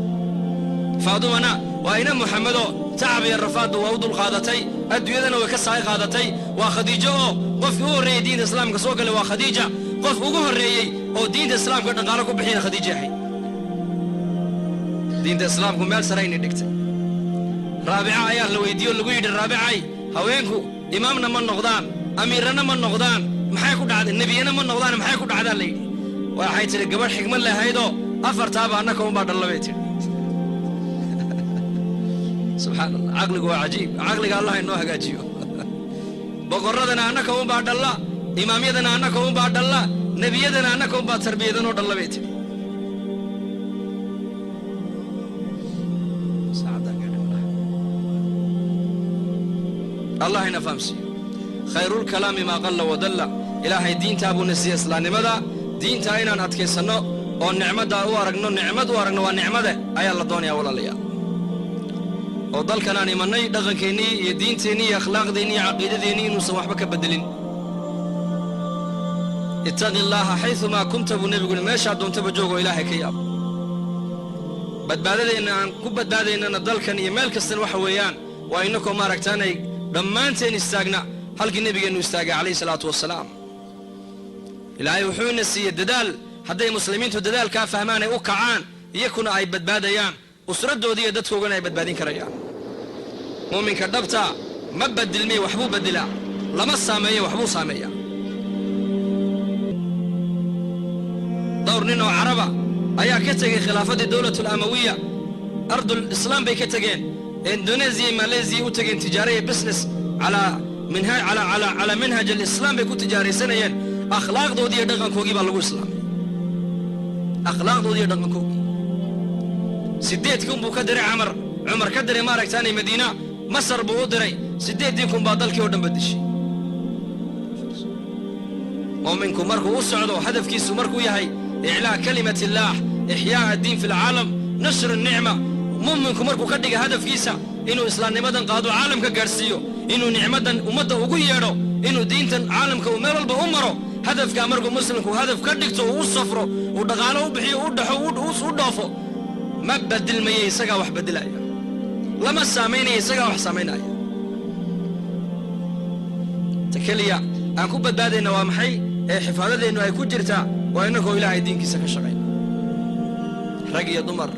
Faadumana waa ina Muxamedo, tacab iyo rafaadba waa u dulqaadatay, adduunyadana way ka saay qaadatay. Waa Khadiijo oo qofkii u horreeyey diinta islaamka soo galay waa Khadiija, qof ugu horreeyey oo diinta islaamka dhaqaalo ku bixiyana Khadiija ahayd. Diinta islaamku meel sarayna dhigtay. Raabica ayaa la weydiiyo, lagu yidhi, raabicay, haweenku imaamna ma noqdaan, amiirana ma noqdaan, maxay ku dhacday? Nebiyana ma noqdaan, maxay ku dhacdaan, la yidhi. Waxay tidhi, gabadh xigmad lahaydoo, afartaaba annaka unbaa dhalla, bay tidhi. Subxaan Allah, caqligu waa cajiib. Caqliga Allah inoo hagaajiyo. Boqorradana annaka unbaa dhalla, imaamyadana annaka unbaa dhalla, nebiyadana annaka unbaa tarbiyadanoo dhalla, bay tidhi. Allah ina fahamsiiyo. Khayrulkalaami maa qalla wadalla. Ilaahay diintaa buu na siiyey, islaamnimada. Diintaa inaan adkaysanno oo nicmaddaa u aragno, nicmad u aragno, waa nicmade, ayaa la doonayaa, walaalayaal. Oo dalkanaan imannay dhaqankeennii iyo diinteennii iyo akhlaaqdeennii iyo caqiidadeennii inuusan waxba ka beddelin. Ittaqi allaaha xayumaa kunta, buu nebigu yidhi, meeshaa doontaba joog oo Ilaahay ka yaabo. Badbaadadeenna aan ku badbaadaynana dalkan iyo meel kastana waxa weeyaan waa innakoo maaragtaanay dhammaanteen istaagna halkii nebigeennu istaagay calayhi salaatu wasalaam. Ilaahay wuxuuna siiyey dadaal. Hadday muslimiintu dadaalkaa fahmaan ay u kacaan, iyakuna ay badbaadayaan, usraddoodii iyo dadkoogana ay badbaadin karayaan. Muuminka dhabta ma badilmiye, waxbuu beddelaa. Lama saameeyo, waxbuu saameeyaa. Dhowr nin oo Caraba ayaa ka tegey khilaafadii dowlatul Amawiya, ardul islaam bay ka tegeen, Indoneziya, Maleesiya u tegeen, tijaara iyo business calaa minha calaa calaa calaa manhaj alislaam bay ku tijaaraysanayeen. Akhlaaqdoodii iyo dhaqankoogii baa lagu islaamay, akhlaaqdoodii iyo dhaqankoogii. 8,000 buu ka diray Camar, Cumar ka diray maaragtaanay Madiina, Masar buu u diray. 8,000 baa dalkii oo dhan bedeshay. Muuminku markuu u socdo hadafkiisu markuu yahay iclaa kalimat illaah, ixyaa addiin fi lcaalam, nashr nicma, muuminku markuu ka dhiga hadafkiisa inuu islaamnimadan qaado, caalamka gaadhsiiyo, inuu nicmadan ummadda ugu yeedho, inuu diintan caalamka uu meel walba u maro, hadafkaa markuu muslimku hadaf ka dhigto, uu u safro, uu dhaqaalo u bixiyo, u dhaxo, u dhoofo, ma bedilmaya, isagaa wax beddelaya. Lama saamaynaya, isagaa wax saamaynaya. Ta keliya aan ku badbaadayna waa maxay ee xifaadadeennu ay ku jirtaa? Waa innakoo Ilaahay diinkiisa ka shaqayna, rag iyo dumar.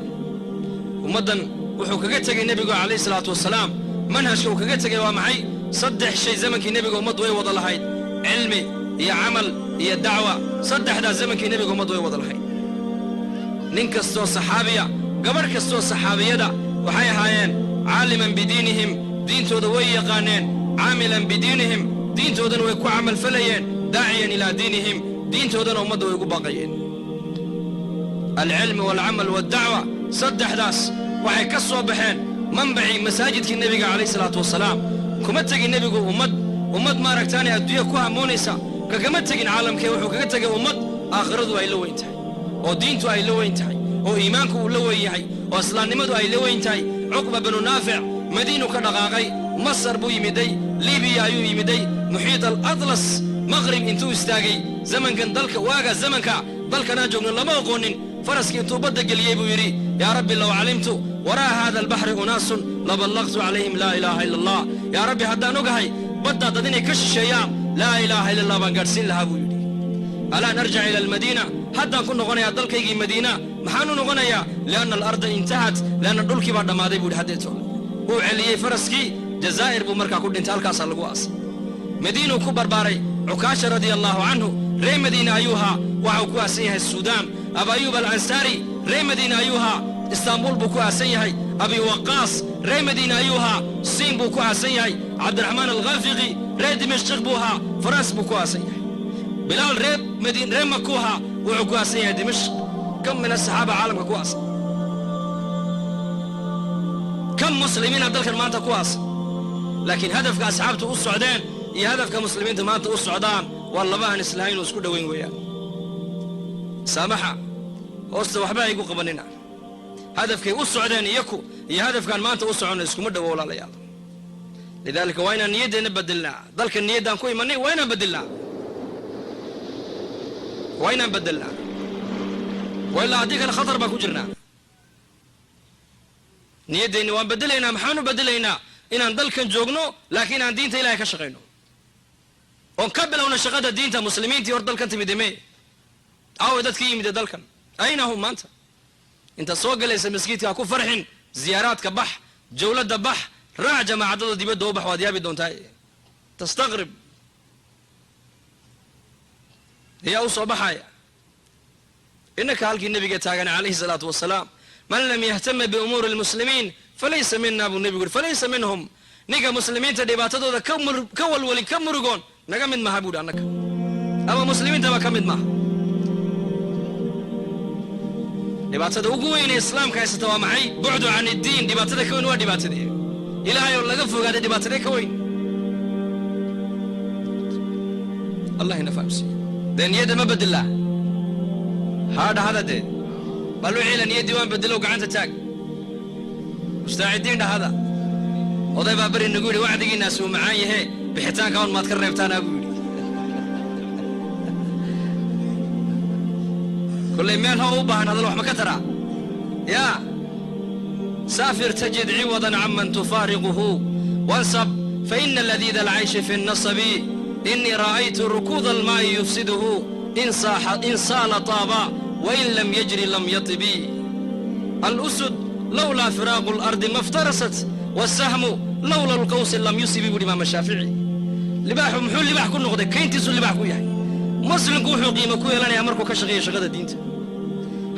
Ummaddan wuxuu kaga tegey nebigu calayhi salaatu wasalaam, manhajka uu kaga tegey waa maxay? Saddex shay zamankii nebiga ummaddu way wada lahayd: cilmi iyo camal iyo dacwa. Saddexdaas zamankii nebiga ummaddu way wada lahayd. Nin kastoo saxaabiya, gabadh kastoo saxaabiyada, waxay ahaayeen caaliman bidiinihim, diintooda way yaqaaneen, caamilan bidiinihim, diintoodana way ku camalfalayeen, daaciyan ilaa diinihim, diintoodana ummadda way ugu baaqayeen. Alcilmi waalcamal waaldacwa, saddexdaas waxay ka soo baxeen manbacii masaajidkii nebiga calayh salaatu wasalaam. Kuma tegin nebigu ummad maaragtaanay adduunya ku hamoonaysa, kagama tegin caalamkee. Wuxuu kaga tegay ummad aakhiradu ay la weyn tahay, oo diintu ay la weyn tahay, oo iimaanku uu la weyn yahay, oo islaamnimadu ay la weyn tahay. Cuqba binu Naafic Madiinu ka dhaqaaqay, Masar buu yimiday, Libiya ayuu yimiday, muxiit al Atlas, Maqrib intuu istaagay, zamankan dalka waaga zamanka dalkanaan joogno lama aqoonin, faraskii intuu badda geliyey buu yidhi, yaa rabbi, low calimtu waraa hada albaxri unaasun laballaqtu calayhim laa ilaaha ila Allah. Yaa rabbi, haddaan ogahay Baddaa dad inay ka shisheeyaan, laa ilaaha illa Allah baan gaadhsiin lahaa, buu yidhi. Alaan arjac ila almadiina, haddaan ku noqonayaa dalkaygii Madiina. Maxaan u noqonayaa? Lianna alarda intahat, lianna dhulkii baa dhammaaday, buu yidhi. Haddeetoo wuu celiyey faraskii. Jazaa'ir buu markaa ku dhintay, halkaasaa lagu aasay. Madiinuu ku barbaaray. Cukaasha radia allaahu canhu reer Madiina ayuu ahaa, waxau ku aasan yahay Suudaan. Aba Ayuub Alansaari reer Madiina ayuu ahaa, Istaanbuul buu ku aasan yahay. Abi Waqaas reer Madiina ayuu ahaa, Siin buu ku aasan yahay. Cabdiraxmaan Alkhaafiqi reer Dimashqiq buu ahaa, Faranс buu ku aasan yahay. Bilaal reer Madiin, reer Makuu ahaa, wuxuu ku aasan yahay Dimashq. Kam min asaxaaba caalamka ku aasan? Kam muslimiina dalkan maanta ku aasan? Laakiin hadafka asxaabtu u socdeen iyo hadafka muslimiinta maanta u socdaan waa laba aan islahayn oo isku dhowayn weeyaan. Saamaxa, hoosta waxba haygu qabanina. Hadafkay u socdeen iyaku iyo hadafkaan maanta u soconno iskuma dhowo, walaalayaal. Lidaalika waa inaan niyaddeenna bedelnaa. Dalka niyaddaan ku imanay waa inaan bedelnaa, waa inaan bedelnaa, wa ilaa haddii kale khatar baan ku jirnaa. Niyaddeenni waan bedelaynaa. Maxaanu bedelaynaa? Inaan dalkan joogno, laakiin aan diinta Ilahay ka shaqayno, oon ka bilowno shaqada diinta. Muslimiintii hor dalkan timide me aaway? Dadkii yimide dalkan ayna hum maanta? Intaad soo galaysa maskiidka ha ku farxin. Ziyaaraadka bax, jawladda bax, raac jamaacadada, dibadda u bax, waad yaabi doontaa, tastaqrib. Ayaa u soo baxaya innaka halkii nebiga taagan calayhi salaatu wasalaam. Man lam yahtama biumuuri lmuslimiin falaysa mina, buu nebigu yuri, falaysa minhum. Ninka muslimiinta dhibaatadooda ka walwalin, ka murugoon, naga mid maha, buuhi, annaka ama muslimiintaba ka mid maaha. Dhibaatada ugu weyn ee islaamka haysata waa maxay? Bucdu can iddiin. Dhibaatada ka weyn waa dhibaatadee? Ilaahay oo laga fogaaday dhibaatadee ka weyn? Allah ina fahamsiiyo. Dee niyadda ma bedelaa? Haa, dhahada. Dee bal wixii la niyaddii waan bedelow, gacanta taag. Mustaacidiin, dhahada. Oday baa beri nagu yidhi, wacdigiinaasi uu macaan yahe, bixitaanka un maad ka reebtaanaa, buu yidhi. Kollay meel hoo u baahan hadal wax ma ka taraa? Yaa saafir tajid ciwadan canman tufaariquhu, wansab faina ladiida alcayshi fi nnasabi. Inii ra'aytu rukuuda almaa'i yufsiduhu, in saala taaba wain lam yajri lam yatibi. Alusud lowlaa firaaqu اlardi ma ftarasat, wasahmu lowla alqawsi lam yusibi, buuhi Imaam Shaafici. Libaaxu muxuu libaax ku noqday? Kayntiisuu libaax ku yahay. Muslimku wuxuu qiimo ku yeelanayaa markuu ka shaqeeyo shaqada diinta.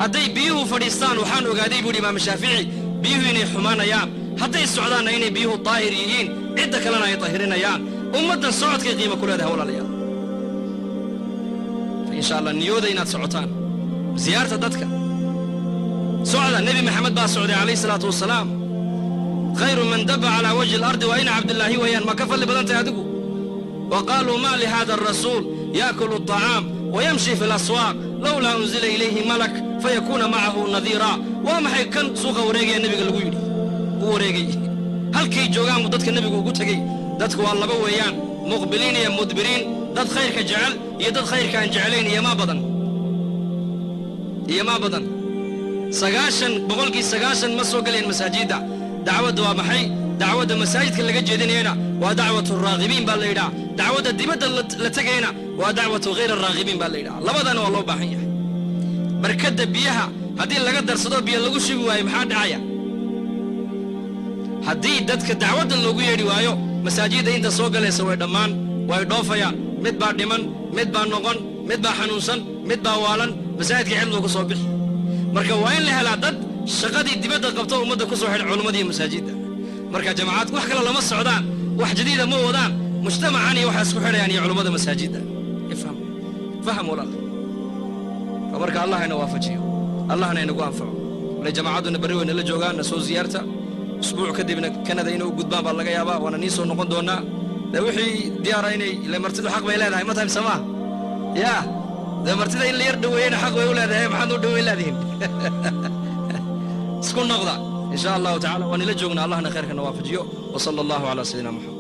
Hadday biyuhu fadhiistaan, waxaan ogaaday, buuhi Imaam Shaafici, biyuhu inay xumaanayaan. Hadday socdaanna inay biyuhu daahir yihiin, cidda kalena ay dahirinayaan. Ummaddan socodkay qiimo ku leedahay, walaalayaal. Insha Allah niyooda inaad socotaan, ziyaarta dadka socda. Nebi Maxamed baa socday calayhi salaatu wasalaam. Khayru man daba calaa wajhi alardi waa ina Cabdillaahi weeyaan. Ma ka fadli badan tahay adigu? Wa qaaluu ma lihada arasuul yaakulu aطacaam wayamshi fi laswaaq, lowlaa unzila ilayhi malak fayakuuna macahu nadiira. Waa maxay kan suuqa wareegaya? Nebiga lagu yidhi u wareegay. Halkay joogaan buu dadka nebigu ugu tegey. Dadku waa laba weeyaan, muqbiliin iyo mudbiriin, dad khayrka jecel iyo dad khayrka aan jeclayn. Iyo maa badan, iyo maa badan, 90% ma soo gelayaan masaajidda. Dacwadda waa maxay? Dacwadda masaajidka laga jeedinayana waa dacwatu raagibiin baa la yidhaha. Dacwadda dibadda la tegayana waa dacwatu hayr araagibiin baa la yidhaha. Labadana waa loo baahan yahay. Barkadda biyaha haddii laga darsado biyo lagu shubi waayo, maxaa dhacaya? Haddii dadka dacwadda loogu yeedhi waayo, masaajidda inta soo galaysa way dhammaan, way dhoofayaan. Mid baa dhiman, mid baa noqon, mid baa xanuunsan, mid baa waalan, masaajidka cid loogu soo bixi. Marka waa in la helaa dad shaqadii dibadda qabto, ummadda ku soo xidha culummada iyo masaajidda. Marka jamacaadku wax kale lama socdaan, wax jadiida ma wadaan. Mujtamacan iyo waxay isku xidhayaan iyo culummada masaajidda. Ifham, faham, walaal. Marka Allah ina waafajiyo, Allahna inagu anfaco. Wale jamacadduna berri way nala joogaan, na soo ziyaarta. Usbuuc kadibna Kanada inay u gudbaan baa laga yaabaa, waana nii soo noqon doonaa. Dee wixii diyaara inay ile martidu xaq bay leedahay, ma tahay samaa? Yaa dee martida in la yar dhoweeyena xaq bay u leedahay. Maxaad u dhoweyn leedihin? Isku noqda insha Allahu tacala, waan ila joognaa. Allahna khayrkana waafajiyo. Wa sala allahu calaa sayidina Moxamed.